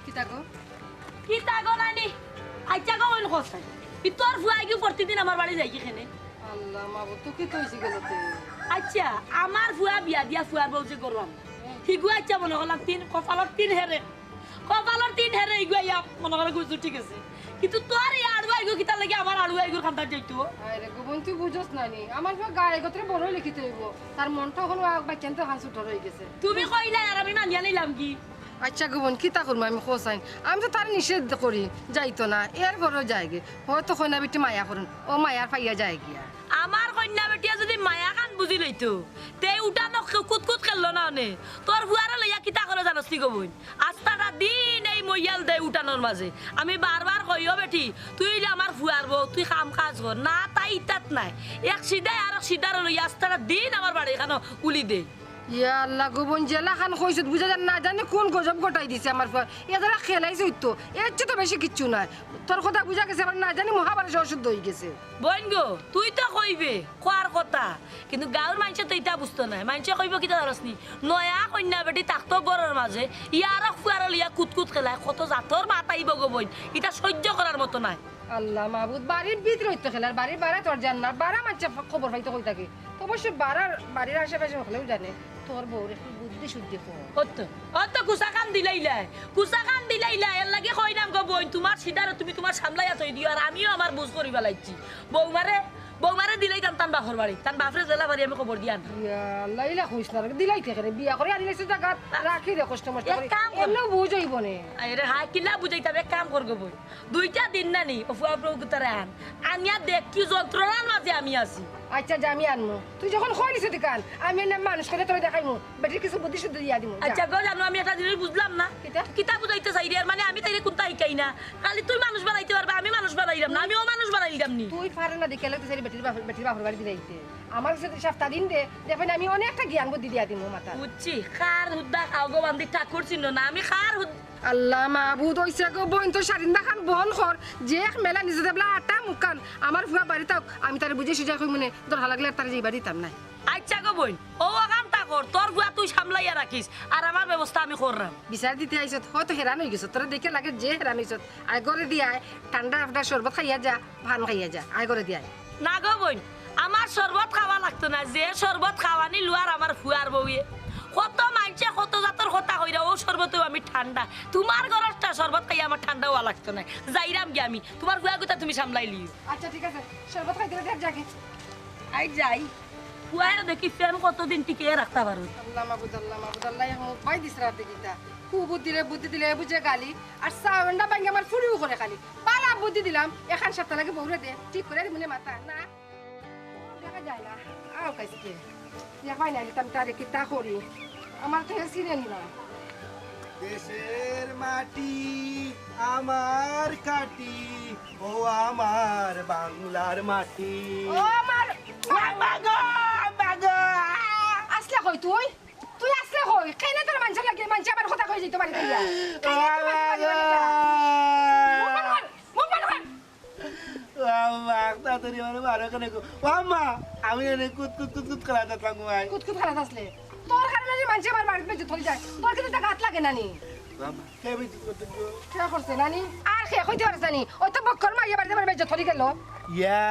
কিতা গো? কিতা গো নানি? আচ্ছা গো, অইন কস নাই। ই তোর ফুয়া ইগু প্রতিদিন আমার বাড়ি যাইগি কেনে? আল্লাহ, মাবুদ, তো কিতা অইছে গেল তে? আচ্ছা, আমার ফুয়া বিয়া দিয়া ফুয়ার বউ যে গরু আনলা। হিগু আচ্ছা মনো করলাম তিন, কপালর তিন হেরে। কপালর তিন হেরে ইগু আইয়া মনো করে গুজু ঠিক আছে। কিন্তু তোর ই আড়ুয়া ইগু কিতার লাগি আমার আড়ুয়া ইগুর কান্দাত যাইতো? আরে গো বইন, তুই বুঝস না নি। আমার ফুয়া গায়ে গতরে বড় অইলে কিতা অইবো? তার মনটা অখনো বাচ্চান্তে খান ছোট রই গেছে। তুমি কইলায় আর আমি মানিয়া নিলাম কি? আচ্ছা গো বইন, কিতা করমু আমি কও চাইন? আমি তো তারে নিষেধ করি, যাইতো না, এরপরেও যায়গি। হয়তো কইনা বেটি মায়া করইন, অউ মায়ার পাইয়া যায় গিয়া। আমার কইনা বেটিয়ে যুদি মায়া খান বুঝি লইতো, তে উঠানো কুতকুত খেললো না অনে। তোর ফুয়ারে লইয়া কিতা করে জানোস নি গো বইন? আস্তাটা দিন এই মইয়াল দেয় উঠানোর মাঝে। আমি বারবার কই, "ও বেটি, তুই অইলে আমার ফুয়ার বউ, তুই কাম কাজ কর।" না, তাই ইতাত নাই। এক সিদায় আর এক সিদারে লইয়া আস্তাটা দিন আমার বাড়ি খানো উলি দেয়। ইয়া আল্লাহ গো বইন, যেলা খান কইছত বুঝা যায় না, জানি কোন গজব ঘটাই দিছে আমার ফুয়া। এ যারা খেলাইছে তো, এর চেয়ে তো বেশি কিচ্ছু নাই। তোর কথা বুঝা গেছে, আবার না জানি মহাভারত অশুদ্ধ হয়ে গেছে। বইন গো, তুই তো কইবে, কওয়ার কথা, কিন্তু গাঁওর মাইনষে তো ইতা বুঝতো নায়। মাইনষে কইবো কিতা জানোস নি? নয়া কইন্যা বেটি থাকতো ঘরর মাঝে, ইয়া আরক ফুয়ারে লইয়া কুতকুত খেলায়, কত জাতর মাত আইবো গো বইন, ইতা সইজ্য করার মতো নায়। আল্লাহ মাবুদ, বাড়ির ভিতরে অইতো খেলার, বাড়ির বারা তোর জান না, বারা মাইনষে খবর পাইতো কই থাকি? অবশ্য বাড়ার, বাড়ির আশেপাশে হকলেউ জানে, তোর বউর একটু বুদ্ধি শুদ্ধি কম। অত, অত কুচা কান দিলাইলায়, কুচা কান দিলাইলায়, এর লাগি কইলাম গো বইন, তুমার সিদারে তুমি তুমার সামলাইয়া থই দিও, আর আমিও আমার বুঝ করি ফালাইছি। বউমারে, বউমারে দিলাইতাম তান বাপর বাড়ি, তান বাপরে জেলা বাড়ি আমি খবর দিয়া আনতাম। ইয়া আল্লাহ, ইলা কইস না রে, দিলাইতে কেনে? বিয়া করি আনিলাইছে জাগাত, রাখি দে কষ্ট মষ্ট এক করি। কাম কর। এমনেও বুঝ অইবো নে। আরে হায়, কিলা বুঝাইতাম, এক কাম কর গো বইন, দুইটা দিন না নি, ও ফুয়া বউগুতারে আন। আনিয়া দেখ কি যন্ত্রণার মাঝে আমি আছি। আচ্ছা, যা আমি আনমু। তুই যখন কইলিস দোকান, আমি এনে মানুষ করে তোরে দেখাইমু। বেটির কিছু বুদ্ধি শুদ্ধি দিয়া দিমু, যা। আচ্ছা গো জানু, আমি একটা জিনিস বুঝলাম না। কিতা? কিতা বুঝাইতে চাই রে? মানে আমি তাইরে কুন্তা শিখাই না। খালি তুই মানুষ বানাইতে পারবে, আমি মানুষ বানাইলাম না, আমি অমানুষ বানাইলাম নি। তুই পারে না দেখে লাগতে চাই বেটির বাপ, বেটির বাপর বাড়ি দিলাইতে। আমার কাছে সাপ্তা দিন দে, দেখবেন আমি অনেকটা জ্ঞান বুদ্ধি দিয়া দিমু মাথা। বুঝছি, কার হুদ্দা খাও গো বান্দি ঠাকুর চিহ্ন না, আমি কার হুদ্দা আল্লাহ মাবুদ, অইছে গো বইন, তোর সারিন্দা খান বন্ধ কর। যে এক মেলা নিজে দেবলা আটা মুখান, আমার ফুয়া বাড়ি থাক, আমি তারে বুঝে সুঝা কইমু নে, দরকার লাগলে আর তারে যাইবার দিতাম নায়। আচ্ছা গো বইন, ও কামটা কর, তোর ফুয়া তুই সামলাইয়া রাখিস, আর আমার ব্যবস্থা আমি কররাম। বিচার দিতে আইছত, হয়তো হেরান অই গেছত, তোরে দেখে লাগে যে হেরান অইছত। আয় ঘরে দি আয়, ঠান্ডা আফডা শরবত খাইয়া যা, পান খাইয়া যা, আয় ঘরে দি আয়। না গো বইন, আমার শরবত খাওয়া লাগতো না, যে শরবত খাওয়ানি লুয়ার আমার ফুয়ার বউয়ে। কত মানষে কত জাতর কথা কইরা, ও শরবতেও আমি ঠান্ডা। তুমার গরজটা শরবত খাইয়া আমার ঠান্ডা অওয়া লাগতো নায়। যাইরাম গি আমি, তুমার ফুয়াগুতা তুমি সামলাই লিও। আচ্ছা ঠিক আছে, শরবত খাইতে খাইতে আর যাগে। আই যাই। ফুয়ায় দেখি ফ্যান কতদিন টিকিয়ে রাখতা পারো। আল্লাহ মাবুদ, আল্লাহ মাবুদ, আল্লাহ এক মুখ বাই দিস রাতে কিতা। কুবুদ দিলে বুদ্ধি দিলে বুঝে গালি, আর সাউন্ডটা ভাঙ্গে আমার ফুড়িও করে খালি। বালা বুদ্ধি দিলাম, এখান সাপ্তা লাগে বউরে দে, ঠিক করে দিমুনে মাথা, না। দেখা যায় না, আও কাইছে কি? ইয়া হয় না, নিতাম তারে কিতা করি? আমার তো হে চিনে নি না। দেশের মাটি আমার কাটি, ও আমার বাংলার মাটি। ও আমার আম্মা গো, আম্মা গো। আসলে কই তুই? তুই আসলে কই? কেনে তোর মানষর লাগি, মানষে আবার কথা কই যাইতো পারি তুই? কেনে তুই মানষর লাগি? মুখ বন্ধ কর, মুখ বন্ধ কর। ও আম্মা, তাড়াতাড়ি আমারে বারো কেনে গো। ও আম্মা, আমি এনে কুত কুত কুত কুত খেলাত আছলাম গো মাই। কুত কুত খেলাত আছলে? তোর কারণে যে মানষে আমার বাড়িত বেইজ্জত করি যায়। তোর কিন্তু তা গাত লাগে না নি? ও আম্মা, কে বেইজ্জত করছে গো? কে করছে না নি? আর কে কইতে পারছে না নি? ওই তো বক্কর মাইয়া বাড়িত আমার বেইজ্জত করি গেল। ইয়া,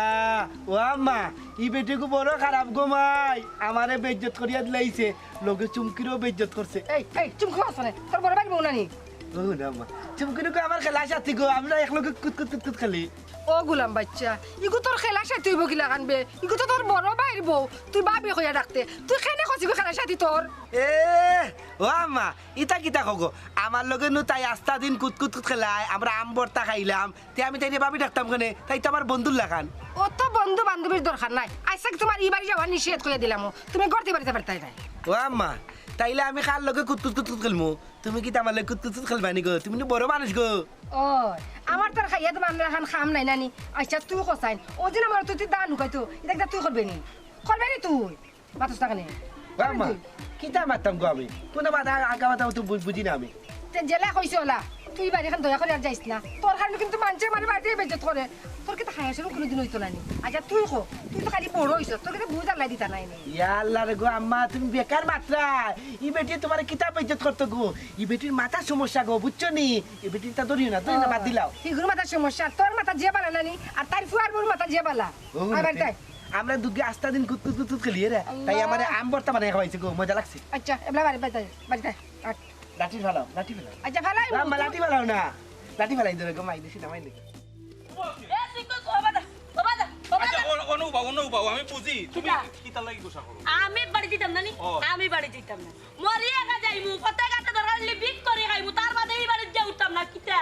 ও আম্মা, ই বেটিগু বড় খারাপ গো মাই। আমারে বেইজ্জত করিয়া দিলাইছে, লগে চুমকিরেও বেইজ্জত করছে। এই, এই, চুমকি করছে না? তোর বড় ভাইর বউ না নি? ও না মা, চুমকিনু কই আমার খেলা সাথী গো, আমরা একলগে কুত কুত কুত কুত খেলি। ও গুলাম বাইচ্চা, ইগু তোর খেলা সাথী অইবো কিলাখান বে? ইগু তো তোর বড় ভাইর বউ, তুই ভাবি কইয়া ডাকতে। তুই কেনে কইছি গো খেলা সাথী তোর? এ, ও আম্মা, ইতা কিতা কও গো? আমার লগে নু তাই আস্তা দিন কুত কুত কুত খেলায়, আমরা আম ভর্তা খাইলাম, তে আমি তাইরে ভাবি ডাকতাম কেনে? তাই তো আমার বন্ধুর লাখান। অত বন্ধু বান্ধবীর দরকার নাই। আইজ থাকি তুমার ই বাড়ি যাওয়া নিষেধ কইয়া দিলাম। তুমি ঘরতে বাড়িতে পারতায় নায়। ও আম্মা, তাইলে আমি কার লগে কুত কুত কুত কুত খেলমু? তুমি কিতা আমার লগে কুত কুত কুত খেলবায় নি গো? তুমি নু বড় মানুষ গো। ও, আমার তো আর খাইয়া তো বান্দর লাখান কাম নাই না নি। আচ্ছা, তুই কছাইন। ও দিন আমার তুই, তুই দান হুকাইতো, ইতা কিতা তুই করবে নি? করবে নি তুই? মাতস না কেনে? ও আম্মা, কিতা মাততাম গো আমি? কুনু মাত আ-, আগা মাত তো বু-, বুঝি না আমি। তে যেলা কইছি অলা, তুই বাড়িখান দয়া করি আর যাইস না। তোর কারণে কিন্তু মানষে আমার বাড়িত বেইজ্জত করে। তোর কিতা হায়া শরম কুনুদিন অইতো না নি? আচ্ছা তুই ক, তুই তো খালি বড় অইছস, তোর কিতা বুঝ আল্লায় দিতা নায় নি? ইয়া আল্লাহ রে গো আম্মা, তুমি বেকার মাতরায়। ই বেটি তুমারে কিতা বেইজ্জত করতো গো? ই বেটির মাথার সমস্যা গো, বুঝছো নি? ই বেটির তা ধরিও না, ধরিও না, বাদ দিলাও। ইগুর মাথার সমস্যা, তোর মাথা যে বালা না নি, আর তাইর ফুয়ার বউর মাথা যে বালা। ও, আর বাদ দে। আমরা দুগে আস্তা দিন কুত কুত কুত কুত খেলি রে। তাই আল্লাহ। আমারে আম ভর্তা বানাই খাওয়াইছে গো, মজা লাগছে। আচ্ছা, এবলা বাড়ি, বাড়ি, বাড়ি, বাড়ি, আট। লাঠি ফালাও, লাঠি ফালাও। আচ্ছা, ফালাই না, আম্মা, লাঠি ফালাও না। লাঠি ফালাই দেবে গো, মাই দিছি না, মাই দিছি। এ, তুই কই, ও বাবা, ও বাবা, ও বাবা। আচ্ছা, অন-, অনো উবাও, অনো উবাও, আমি বুঝি। তুমি কিতা? কিতা লাগি গুসা করো? আমি বাড়ি দিতাম না নি? ও। আমি বাড়ি দিতাম না। মরি একা যাইমু, পথে ঘাটে দরকার হইলে ভিক করি খাইমু, তার বাদে ই বাড়িত গিয়া উঠতাম না। কিতা?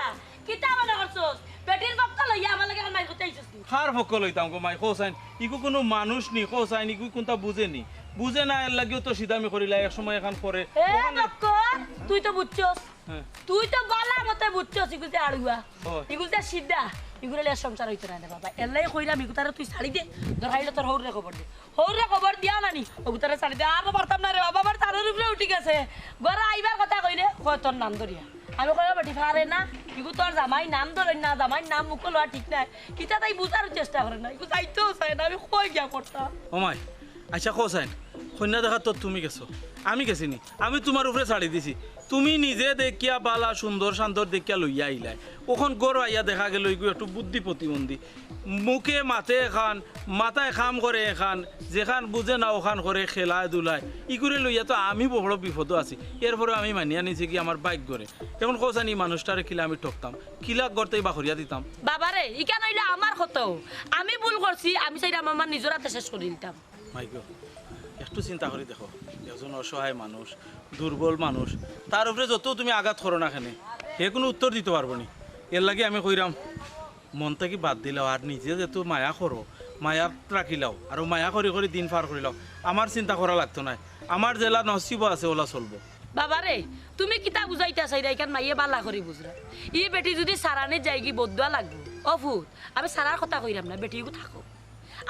কিতা মনে করছস? বেটির পক্ষ লইয়া আমার লগে এখন মাইর করতে আইছস নি? কার পক্ষ লইতাম গো মাই, কও চাইন? ইগু কুনু মানুষ নি, কও চাইন, ইগু কুনতা বুঝে নি? বুঝে না, এর লাগিও তো সিধা আমি করিলা, এক সময় এখান করে। এ ওখানে বক্কর, তুই তো বুঝছস। হ্যাঁ। তুই তো বালা মতে বুঝছস, ইগু যে আড়ুয়া, ও। ইগু যে সিধা, ইগুরে লইয়া সংসার অইতো নায় রে বাবা। এর লাগি কইরাম, ইগুতারে তুই ছাড়ি দে, দরকার হইলে তোর হউররে খবর দে। হউররে খবর দিয়াও না নি, অগুতারে ছাড়ি দে। আর পারতাম না রে বাবা, আমার তারর উপরে উঠি গেছে। ঘরো আইবার কথা কইলে, কয় তোর নাম ধরিয়া। আমি কই, "ও বেটি, পারে না, ইগু তোর জামাই নাম ধরইন না, জামাইর নাম মুখো লওয়া ঠিক নায়।" কিতা তাই বুঝার চেষ্টা করে না, ইগু যাইতেও চায় না, আমি কই গিয়া করতাম। ও মাই, আচ্ছা, কও চাইন, কইন্যা দেখাত তো তুমি গেছো, আমি গেছি নি? আমি তুমার উপরে ছাড়ি দিছি। তুমি নিজে দেখিয়া বালা সুন্দর সান্দর দেখিয়া লইয়া আইলায়। অখন ঘরো আইয়া দেখা গেল ইগু একটু বুদ্ধি প্রতিবন্ধী। মুখে মাতে এখান, মাথায় কাম করে এখান, যেখান বুঝে না অখান করে খেলায় ধুলায়। ইগুরে লইয়া তো আমি বড় বিপদো আছি। এরপরেও আমি মানিয়া নিছি কি আমার ভাগ্যরে। অখন কও চাইন ই মানুষটারে কিলা আমি ঠকতাম, কিলা ঘর থাকি বার করিয়া দিতাম। বাবারে, ইখান অইলে আমার ক্ষত। আমি ভুল করছি, আমি চাইরাম আমার নিজর আতে শেষ করি দিতাম। মাইগো, একটু চিন্তা করি দেখো, একজন অসহায় মানুষ, দুর্বল মানুষ, তার উপরে যত তুমি আঘাত করো না কেনে, হে কুনু উত্তর দিতো পারবো নি। এরলাগি আমি কইরাম, মন থাকি বাদ দিলাও, আর নিজে যেহেতু মায়া করো, মায়াত রাখিলাও, আর মায়া করি করি দিন পার করিলাও। আমার চিন্তা করা লাগতো নায়, আমার যেলা নসিবো আছে অলা চলবো। বাবারে, তুমি কিতা বুঝাইতা চাইরায়, ইখান মাইয়ে বালা করি বুঝরা। ই বেটি যুদি সারানিত যায়গি বদদোয়া লাগবো। ও ফুত, আমি সারার কথা কইরাম না, বেটি ইগু থাকো।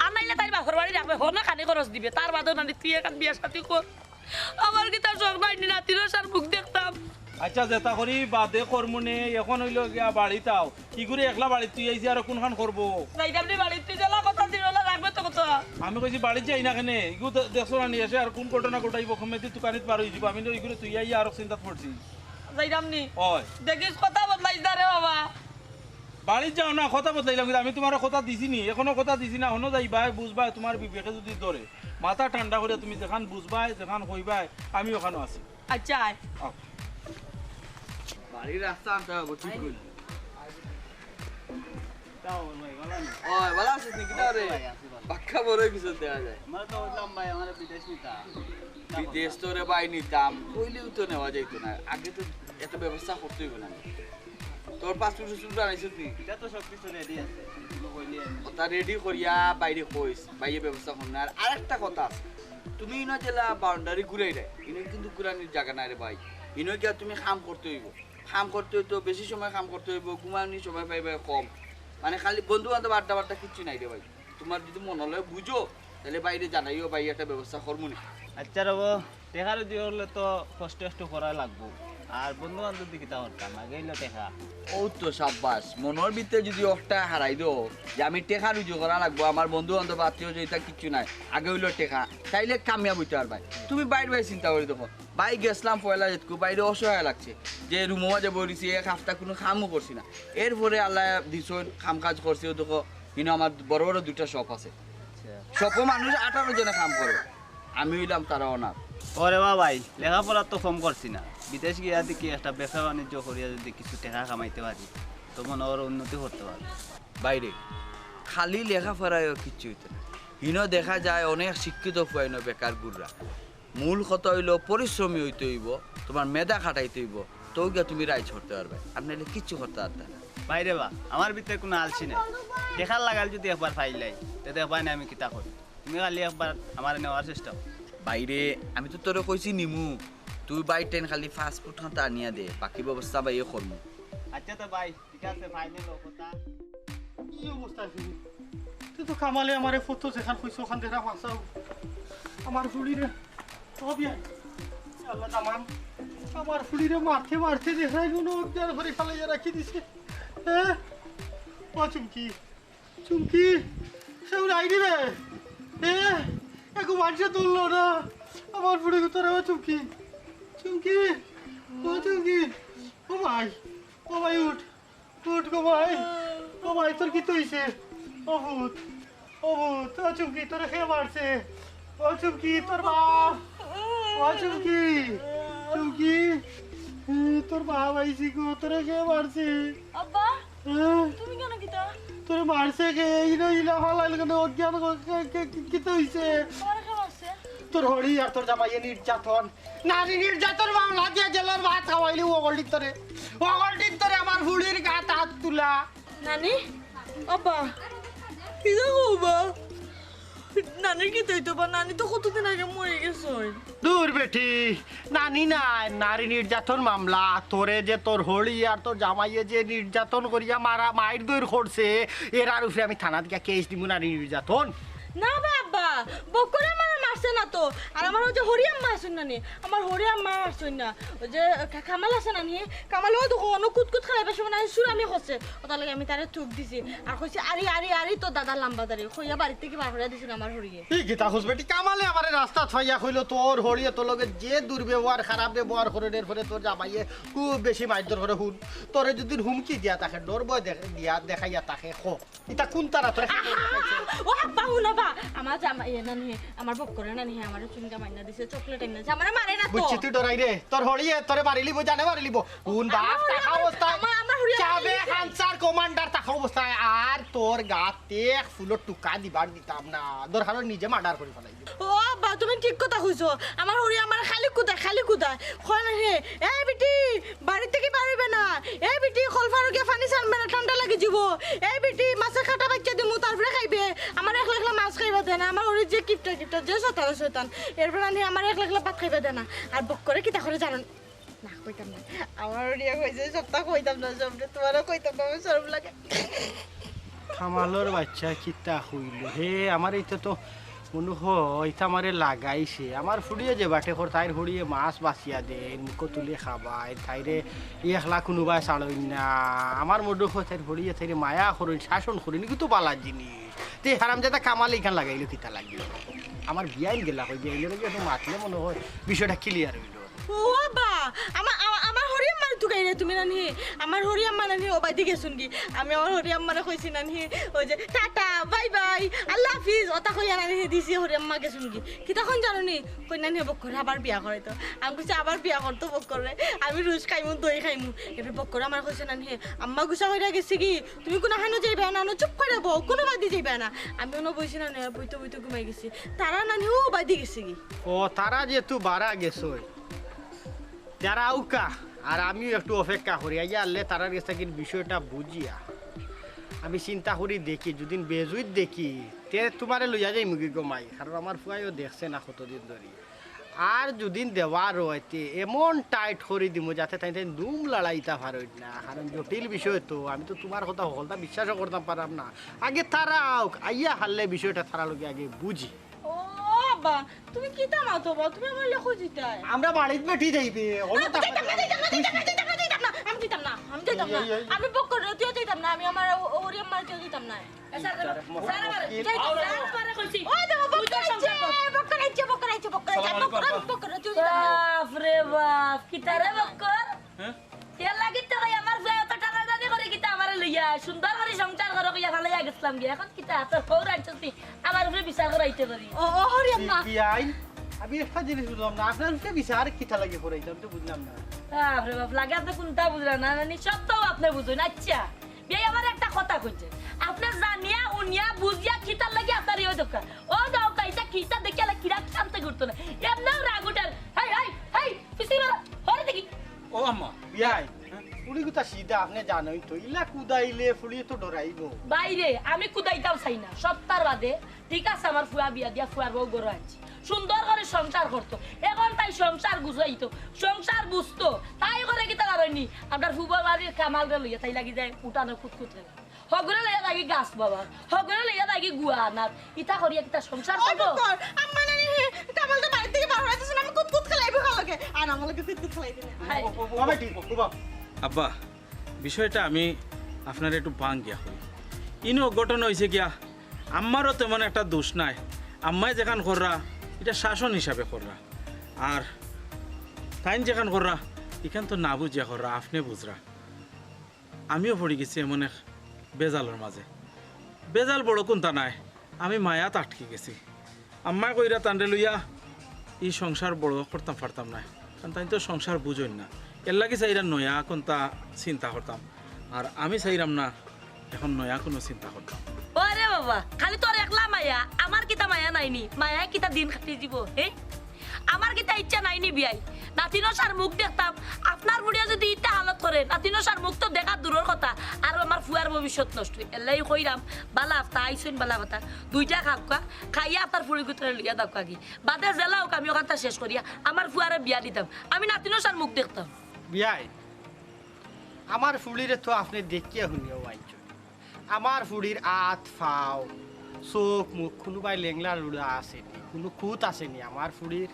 আর নাইলে তাইর বাপর বাড়ি রাখবে, হনো খানি খরচ দিবে, তার বাদেও নানি তুই এখান বিয়া শাদি কর। আমার কিতা শখ নায় নি নাতিনর সার মুখ দেখতাম। আচ্ছা, যেতা করি বাদে করমুনে, অখন অইলো গিয়া বাড়িত আও। ইগুরে একলা বাড়িত থুই আইছি, আরো কুনখান করবো? যাইতাম নি বাড়িত, তুই যেলা কথা দিন অলা রাখবে তো কথা। আমি কইছি বাড়িত যাই না কেনে, ইগু দে-, দেখছো না নি এসে আর কুন ঘটনা ঘটাইবো, কমেদি তুকানিত পার অই যিবো। আমি তো ইগুরে থুই আইয়া আরো চিন্তাত পড়ছি। যাইতাম নি। ওই। দেখিস কথা বদলাইস না রে বাবা। বাড়িত যাও না, কথা বদলাইলাম, কিন্তু আমি তুমারে কথা দিছি নি, অখনো কথা দিছি না, হনো যাইবায়, বুঝবায়, তুমার বিবেকে যুদি ধরে, মাথা ঠান্ডা করিয়া তুমি যেখান বুঝবায়, যেখান কইবায়, আমি অখানো আছি। আচ্ছা, আয়। আও। বাড়ির রাস্তা আনতে হবে, ঠিক কইলি। ওই, ভালা আছিস নি? কিতা রে? বাক্কা বড় অই গেছস দেখা যায়। আমার তো বুঝলাম ভাই, আমার বিদেশ নিতা। বিদেশ তো রে ভাই নিতাম, কইলেও তো নেওয়া যাইতো না। আগে তো এত ব্যবস্থা করতে অইবো না। তোর পাসপোর্ট উসপোর্ট বানাইছস নি? ইটা তো সব কিছু রেডি আছে, তুমি কইলে আমি ওটা রেডি করিয়া বাইরে কইস, বাইরে ব্যবস্থা করমু। আর আরেকটা কথা আছে, তুমি ইনো যেলা বাউন্ডারি ঘুরাইরায়, ইনো কিন্তু ঘুরানির জাগা নায় রে ভাই। ইনো গিয়া তুমি কাম করতে অইবো, কাম করতে অইতো, বেশি সময় কাম করতে অইবো, ঘুমানির সময় পাইবায় কম। মানে খালি বন্ধু বান্ধব আড্ডা বাড্ডা কিচ্ছু নাই রে ভাই। তুমার যুদি মনো অয় বুঝো, তাইলে বাইরে জানাইও, ভাই একটা ব্যবস্থা করমু নে। আচ্ছা রব, টেকা রুজি করলে তো কষ্ট কষ্ট করা লাগবো, আর বন্ধু বান্ধব দি কিতা করতাম, আগে অইলো টেকা। ও তো সাব্বাস, মনর ভিতরে যুদি অখটা হারাই দেও যে আমি টেকা রুজি করা লাগবো, আমার বন্ধু বান্ধব আত্মীয় স্বজন ইতা কিচ্ছু নাই, আগে অইলো টেকা, তাইলে কামিয়াব অইতে পারবায়। তুমি বাইর বাইর চিন্তা করি দেখো, ভাই গেছলাম পয়লা যেতকু, বাইরে অসহায় লাগছে, যে রুমো মাঝে বই রইছি, এক হাপ্তা কুনু কামও করছি না, এরপরে আল্লায় দিছইন কাম কাজ করছি, ও দেখো ইনো আমার বড় বড় দুইটা শপ আছে। আচ্ছা। শপো মানুষ আঠারো জনে কাম করে, আমি অইলাম তারা ওনার। ওরে বা ভাই, লেখাপড়া তো কম করছি না, বিদেশ গিয়া দেখি একটা ব্যবসা বাণিজ্য করিয়া যুদি কিছু টেকা কামাইতে পারি, তো মনে অয় উন্নতি করতে পারবো। বাইরে খালি লেখাপড়ায়ও কিচ্ছু অইতো না, ইনো দেখা যায় অনেক শিক্ষিত পুয়া ইনো বেকার ঘুররা। মূল কথা অইলো পরিশ্রমী অইতে অইবো, তুমার মেধা খাটাইতে অইবো, তো গিয়া তুমি রাইজ করতে পারবায়, আর নাইলে কিচ্ছু করতে পারতায় না। ভাই রে বা, আমার ভিতরে কুনু আলসি নাই, টেকার লাগাল যুদি একবার পাইলাই, তে দেখবায় নে আমি কিতা করি। তুমি খালি একবার আমারে নেওয়ার চেষ্টা করো। বাইরে, আমি তো তোরে কইছি নিমু, তুই বাইর টাইন খালি পাসপোর্ট খান আনিয়া দে, বাকি ব্যবস্থা বাইয়ে করমু। আচ্ছা তো ভাই, ঠিক আছে, ফাইনাল কথা। কি অবস্থা আছে? তুই তো কামালে আমারে ফটো যেখান কইছো, ওখান দেখা ফাঁসাও। আমার ফুড়িরে, ও বিয়া, আল্লাহ দামান, আমার ফুড়িরে মারতে মারতে দেখাই কোনো অজ্ঞান করে ফালাইয়া রাখি দিছে। হ্যাঁ? ও চুমকি, চুমকি, সেও নাই রে। এ, এগু মানুষে তুললো না। আমার ফুড়ি ভিতরে ও চুমকি, চুমকি, ও চুমকি, ও ভাই, ও ভাই উঠ। উঠ গো ভাই, ও ভাই, তোর কিতা অইছে? ও ভূত, ও ভূত, ও চুমকি, তোরে কে মারছে? ও চুমকি, তোর বাপ, ও চুমকি, চুমকি, এ, তোর বাপ আইছি গো, তোরে কে মারছে? আব্বা, হ্যাঁ? তুমি কেন কিতা? তোরে মারছে কে? এই রে, ইলা ফালাইল কেন? অজ্ঞান কে, কে, কে, কিতা অইছে? তোমারে কে মারছে? তোর হড়ি আর তোর জামাইয়ে নির্যাতন। নারী নির্যাতন মামলা দিয়া জেলর ভাত খাওয়াইলি অগলটির তরে। অগলটির তরে আমার ফুড়ির গাত আত তুলা। নানি, আব্বা, কিতা কও বা? নানির কিতা অইতো বা? নানি তো কতদিন আগে মরি গেছইন। দূর বেটি, নানি নায়, নারী নির্যাতন মামলা। তোরে যে তোর হড়ি আর তোর জামাইয়ে যে নির্যাতন করিয়া মারা, মাইর দইর করছে, এরার উপরে আমি থানাত গিয়া কেস দিমু নারী নির্যাতন। না বা আব্বা, বকুরে আমারে মারছে। আছে না তো। আর আমার ওই যে হরি আম্মা আছইন না নি, আমার হরি আম্মা আছইন না। ওই যে কা-, কামাল আছে না নি, কামালে ও দেখো অনো কুতকুত খেলাইবার সময় না নি সুরামি করছে। ওটার লাগি আমি তারে থুক দিছি। আর কইছি, "আরি, আরি, আরি, তোর দাদা লাম্বা দাড়ি।" কইয়া বাড়ির থাকি বার করিয়া দিছইন আমার হরিয়ে। ই কিতা কস বেটি, কামালে আমারে রাস্তাত পাইয়া কইলো, "তোর হরিয়ে তোর লগে যে দুর্ব্যবহার, খারাপ ব্যবহার করে, এর পরে তোর জামাইয়ে খুব বেশি মারধর করে।" হুন, তোরে যদি হুমকি দিয়া থাকে, ডর ভয় দেখ-, দিয়া দেখাইয়া থাকে, ক। ইতা কুন তারা তোরে? ও আব্বা, হুনো বা, আমার জামাই এ না নি, আমার বক্করে না নি, আমারে চুইংগাম আইনা দিছে, চকলেট আইনা দিছে, আমারে মারে না তো। বুঝছি তুই ডরাই রে, তোর হরিয়ে তোরে মারিলিবো, জানে মারিলিবো। হুন বাপ, আমার হরিয়ে থাকা আমার, অবস্থায় আমার, আমার হরিয়ে চাবে মারিলিবো। আনসার কমান্ডার থাকা অবস্থায় আর তোর গাত এক ফুলর টুকা দিবার দিতাম না, দরকার অয় নিজে মার্ডার করি ফালাই। ও আব্বা, তুমি ঠিক কথা কইছো। আমার হরি আমারে খালি কুদায়, খালি কুদায়। কয় না হে, "এই বেটি, বাড়ি থাকি বার অইবে না। এই বেটি, কলফারো গিয়া পানি ছানবে না, ঠান্ডা লাগি যিবো। এই বেটি, মাছর কাটা বাইচ্চা দিমু, তারপরে খাইবে। আমার একলা একলা মাছ খাইবা দেয় না। আমার হরি যে কিপটা কিপটা, যে শয়তান শয়তান। এরপরে আনি আমার একলা একলা ভাত খাইবা দেয় না।" আর বক্করে কিতা করে জানো নি? না, কইতাম না। আমার হরিয়ে কইছে, সবতা কইতাম না, সবরে তোমারও কইতাম না, আমার শরম লাগে। কামালর বাইচ্চা কিতা কইলো? হে, আমার ইতা তো মনো অয়, ইতা আমারে লাগাইছে। আমার ফুড়িয়ে যে বাটে কর, তাইর হরিয়ে মাছ বাছিয়া দেইন, মুখো তুলি খাবাইন, তাইরে একলা কুনুবায় ছাড়ইন না। আমার মনো অয়, তাইর হরিয়ে তাইরে মায়া করইন, শাসন করইন, ইগু তো বালা জিনিস। তে হারামজাদা কামালে ইখান লাগাইলো কিতা লাগি? আমার বিয়াইন গেলা কই, বিয়াইনর লগে একটু মাতলে মনো অয় বিষয়টা clear অইলো। ও আব্বা, আমা-, আমা-, আমার হরি আম্মারে তুকাইরে তুমি না নি? আমার হরি আম্মা না নি, ও বায়দি গেছইন গি। আমি আমার হরি আম্মারে কইছি না নি, ওই যে, "টাটা, বাই বাই, আল্লাহ হাফিজ", ওটা কইয়া না নি দিছি, হরি আম্মা গেছইন গি। কিতা কইন জানো নি? কইন না নি, বক্করে আবার বিয়া করাইতো। আমি কইছি, "আবার বিয়া করতো বক্করে, আমি রুশ খাইমু, দই খাইমু।" এবার বক্করে আমারে কইছে না নি, "আম্মা গুসা কইরা গেছে গি, তুমি কুনু হানো যাইবা না, অনো চুপ কইরা বও, কুনু বায়দি যাইবা না।" আমি অনো বইছি না নি, বইতে বইতে ঘুমাই গেছি। তারা না নি, ও বায়দি গেছে গি। ও, তারা যেহেতু বারা গেছইন, তারা আউক্কা, আর আমিও একটু অপেক্ষা করি। আইয়া আনলে তারার গেছ থাকি বিষয়টা বুঝিয়া আমি চিন্তা করি দেখি, যুদিন বেজুইত দেখি, তে তুমারে লইয়া যাইমুগি গো মাই, কারণ আমার ফুয়াইও দেখছে না কতদিন ধরি। আর যুদিন দেওয়ার অয়, তে এমন tight করি দিমু যাতে তাইন তাইন দুম লড়াইতা পারইন না, কারণ জটিল বিষয় তো, আমি তো তুমার কথা হকলতা বিশ্বাসও করতাম পাররাম না। আগে তারা আউক, আইয়া হারলে বিষয়টা তারার লগে আগে বুঝি। ও আব্বা, তুমি কিতা মাতো বা? তুমি আমার লগে কই যিতায়? আমরা বাড়িত বেটি যাইবে। অনো আমি যাইতাম না, যাইতাম না, যাইতাম না, যাইতাম না, যাইতাম না। আমি যাইতাম না, আমি যাইতাম না। এই, এই, এই। আমি বক্করেও দিতাম না, আমি আমার ও-, ওরি আম্মারেও দিতাম না। এ, স্যার, স্যার, আমার, যাইতাম না, স্যার, আমারে কইছি। ওই দেখো, বক্কর আইছে, বক্কর আইছে, বক্কর আইছে, বক্কর আইছে, বক্কর আইছে। বাপ রে বাপ, কিতা রে বক্কর? হ্যাঁ? এর লাগি তো ভাই আমার ফুয়ায় অত টানাটানি করে কিতা আমারে লইয়া, সুন্দর করি সংসার করো কইয়া ফালাইয়া গেছলাম গিয়া। এখন কিতা তোর বউ রাখছস নি? আমার উপরে বিচার করাইতে পারি। ও, ও, হরি আম্মা। বিয়াইন, আমি একটা জিনিস বুঝলাম না, আপনার উপরে বিচার কিতা লাগি করাইতে, আমি তো বুঝলাম না। বাপ রে বাপ, লাগে আপনে কুনটা বুঝরা না, না, নি সব তো আপনে বুঝইন। আচ্ছা, বিয়াই আমারে একটা কথা কইছে, আপনে জানিয়া, উনিয়া, বুঝিয়া কিতার লাগি আপনার ইয়ে দরকার? ও দরকার, ইটা কিতা দেখিয়া লাগে কিরা কাম থাকি উঠতো না। এমনেও রাগ উঠের। হেই, হেই, হেই, পিছে মারো, হরে দেখি। ও আম্মা। বিয়াই, ফুড়ি গুতা সিধা, আপনে জানইন তো, ইলা কুদাইলে ফুড়ি তো ডরাইবো। বাইরে, আমি কুদাইতাম চাই না, সপ্তাহর বাদে, ঠিক আছে, আমার ফুয়া বিয়া দিয়া ফুয়ার বউ ঘরো আনছি, সুন্দর করি সংসার করতো, এখন তাই সংসার গুছাইতো, সংসার বুঝতো, তাই করে কিতা কারণনি, আপনার ফুবর বাড়ির কামালরে লইয়া তাই লাগি যায় উঠানো কুতকুত করে। হগুরে লইয়া যাইগি গাছ বাবার, হগুরে লইয়া যাইগি গুয়া আনার। ইতা করিয়া কিতা সংসার ও করবো? বক্কর, আম্মা নানি হে, কামাল তো বাড়ি থাকি বার অইতাছে না, আমি কুতকুত খেলাইবো কালকে। আর আমার লগে কুতকুত খেলাই দিলে। হায়। ও, ও, ও, ও, ও, বাপ। আব্বা, বিষয়টা আমি আপনারে একটু ভাঙ্গিয়া কই। ইনো ঘটনা অইছে গিয়া, আম্মারও তেমন একটা দোষ নাই। আম্মায় যেখান কররা, ইটা শাসন হিসাবে কররা। আর তাইন যেখান কররা, ইখান তো না বুঝিয়া কররা, আপনে বুঝরা। আমিও পড়ি গেছি এমন এক বেজালর মাঝে। বেজাল বড় কুনতা নায়, আমি মায়াত আটকি গেছি। আম্মায় কইরা তানরে লইয়া ই সংসার বড় করতাম পারতাম নায়, কারণ তাইন তো সংসার বুঝইন না। এরলাগি চাইরা নয়া কুনতা চিন্তা করতাম, আর আমি চাইরাম না এখন নয়া কুনু চিন্তা করতাম। ওরে বাবা, খালি তোর একলা মায়া, আমার কিতা মায়া নাইনি? মায়ায় কিতা দিন কাটি দিব, হে? আমার কিতা ইচ্ছা নাইনি বিয়াই? নাতিনশার মুখ দেখতাম, আপনার বুড়িয়ে যুদি ইতা হালত করে, নাতিনশার মুখ তো দেখা দূরর কথা, আর আমার ফুয়ার ভবিষ্যৎ নষ্ট। এরলাগি কইরাম, বালা আফতা আইছইন, বালা কথা। দুইটা খাউক্কা, খাইয়া আপনার ফুড়ি গুতরে লইয়া দাউক্কা গি। বাদে যেলা অউক আমি অখানতা শেষ করিয়া আমার ফুয়ারে বিয়া দিতাম। আমি নাতিনশার মুখ দেখতাম। বিয়াই, আমার ফুড়িরে তো আপনে দেখিয়া হুনিয়াও আইছইন। আমার ফুড়ির আত, ফাও, চোখ মুখ কুনুবায় লেংলা লুলা আছে নি, কুনু কুত আছে নি আমার ফুড়ির?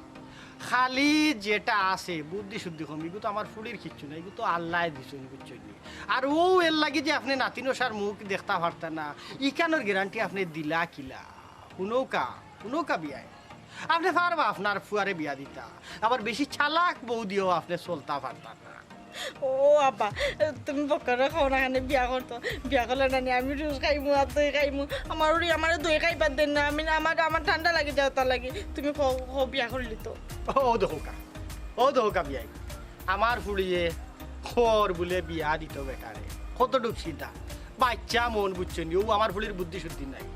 খালি যেটা আছে বুদ্ধি শুদ্ধি কম, ইগু তো আমার ফুড়ির কিচ্ছু নাই, ইগু তো আল্লায় দিছইন, বুঝছইন নি? আর অউ এরলাগি যে আপনে নাতিন অসার মুখ দেখতা পারতা না, ইখানর গ্যারান্টি আপনে দিলা কিলা? হুনউক্কা, হুনউক্কা বিয়াই, আপনে পারবা আপনার ফুয়ারে বিয়া দিতা, আবার বেশি চালাক বউ দিয়াও আপনে চলতা পারতা না। ও আব্বা, তুমি বক্করে কও না কেনে বিয়া করতো? বিয়া করলে না নি আমি রুশ খাইমু, আর দই খাইমু। আমার উড়ি আমারে দই খাইবার দেন না, আমি না, আমার, আমার ঠান্ডা লাগি যায় তার লাগি। তুমি কও, কও বিয়া করলি তো। ও দেখউক্কা, ও দেখউক্কা বিয়াই, আমার ফুড়িয়ে খর বুলে বিয়া দিতো বেটারে। কতটুক চিন্তা, বাইচ্চা মন বুঝছইন নি, অউ আমার ফুড়ির বুদ্ধি শুদ্ধি নাই।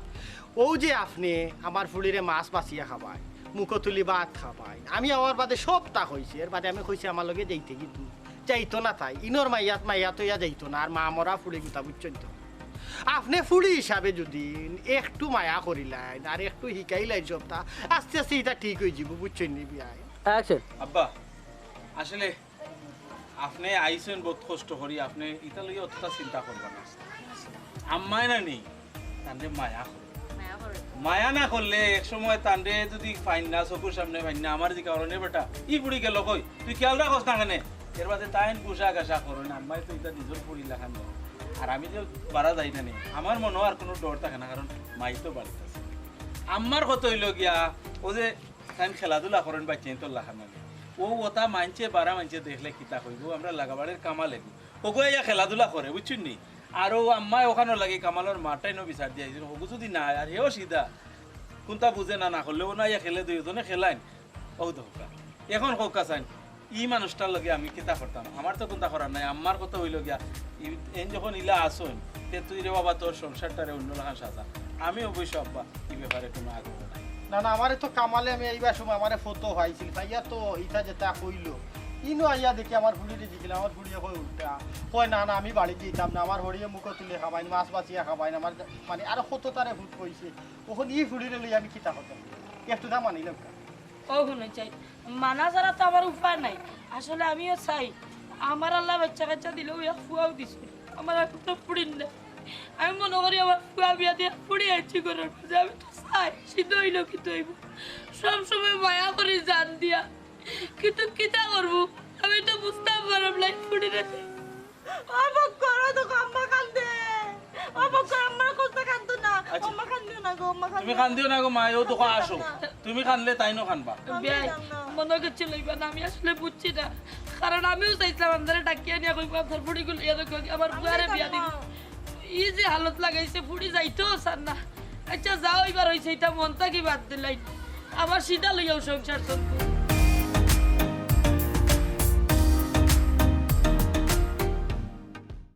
অউ যে আপনে আমার ফুড়িরে মাছ বাছিয়া খাবাইন, মুখো তুলি ভাত খাবাইন, আমি আওয়ার বাদে সবতা কইছি, এর বাদে আমি কইছি আমার লগে যাইতে কিন্তু যাইতো না তাই, ইনর মাইয়াত মাইয়াত অইয়া যাইতো না, আর মা মরা ফুড়ি গুতা বুঝছইন তো। আপনে ফুড়ি হিসাবে যুদি একটু মায়া করিলাইন আর একটু হিকাইলাইন সবতা, আস্তে আস্তে ইতা ঠিক অইযিবো, বুঝছইন নি বিয়াই? অ্যাকশন। আব্বা, আসলে আপনে আইছইন বউত কষ্ট করি, আপনে ইতা লইয়া অতটা চিন্তা করবা না। আম্মায় না নি, তানরে মায়া করে। মায়া করে। মায়া না করলে এক সময় তানরে যুদি পাইন না, চকুর সামনে পাইন না, আমার জিকা অরনে বেটা, ই ফুড়ি গেল কই? তুই খিয়াল রাখস না কেনে? এর বাদে তাইন গুসা গাসা করইন, আম্মায় তো ইতা নিজর ফুড়ি লাখান দেয়। আর আমি যে বারা যাই না নি, আমার মনো আর কুনু ডর থাকে না, কারণ মাই তো বাড়িত আছে। আম্মার কথা অইলো গিয়া, অউ যে তাইন খেলাধুলা করইন, বাইচ্চাইন্তর লাখান না নি। অউ অতা মাইনষে, বারা মাইনষে দেখলে কিতা কইবো, আমরার লাগাবাড়ির কামাল এগু। অগু আইয়া খেলাধুলা করে, বুঝছইন নি? আর অউ আম্মায় অখানর লাগি কামালর মাটাইনও বিচার দিয়া আইছইন। অগু যুদি না আয়, আর হেও সিধা, কুনতা বুঝে না, না করলে অউ না আইয়া খেলে, দুইওজনে খেলাইন। অউ দেখউক্কা। এখন কউক্কা চাইন, ই মানুষটার লগে আমি কিতা করতাম? আমার তো কুনতা করার নাই। আম্মার কথা অইলো গিয়া, ই-, এইন যখন ইলা আছইন, তে তুই রে বাবা তোর সংসারটারে অইন্য লাখান সাজা। আমি অবশ্য আব্বা, ই ব্যাপারে কুনু আগ্রহ নাই। না, না, আমারে তো কামালে আমি আইবার সময় আমারে ফটো পাইছিল, পাইয়া তো ইতা যেতা কইলো, ইনো আইয়া দেখি আমার ফুড়িরে জিকাইলাম, আমার ফুড়িয়ে কয় উল্টা, কয়, "না, না, আমি বাড়িত যাইতাম না, আমার হড়িয়ে মুখো তুলি খাবাইন, মাছ বাছিয়া খাবাইন, আমার মানে আরো কত তারে ফুট কইছে, অখন ই ফুড়িরে লইয়া আমি কিতা করতাম?" একটু দা মানিলাম না। ও হুনো চাই, মানা ছাড়া তো আমার উপায় নাই। আসলে আমিও চাই, আমার আল্লায় বাইচ্চা কাইচ্চা দিলেও এক ফুয়াও দিছে, আমার আর কুনু ফুড়ির না। আমি মনো করি আমার ফুয়া বিয়া দিয়া ফুড়ি আইছি ঘরর মাঝে, আমি তো চাই, সিধা অইলো কিতা অইবো। সব সময় মায়া করি জান দিয়া, কিন্তু কিতা করমু, আমি তো বুঝতাম পারলাম না ফুড়িরে। ও বক্কর, ও দেখো আম্মা কান্দে। ও বক্কর, আম্মার কথা কান্দো না। আচ্ছা। আম্মা কান্দিও না গো, আম্মা কান্দিও তুমি না। কান্দিও না গো মা, অউ দেখো আমি আসো। কান্দাম না। তুমি কানলে তাইনও কানবা। আমি বিয়াই, কান্দাম না। মনো কিচ্ছু লইবা না, আমি আসলে বুঝছি না। কারণ আমিও চাইছিলাম আপনারে ডাকিয়া নিয়া কইবো, "আপনার ফুড়িগু লইয়া দেখো, আমার আমি ফুয়ারে বিয়া দিন।" কান্দাম না। ই যে হালত লাগাইছে, ফুড়ি যাইতেও চার না। আচ্ছা, যা অইবার অইছে, ইতা মন থাকি বাদ দিলাইন। আবার সিধা লইয়াও সংসার চলবো।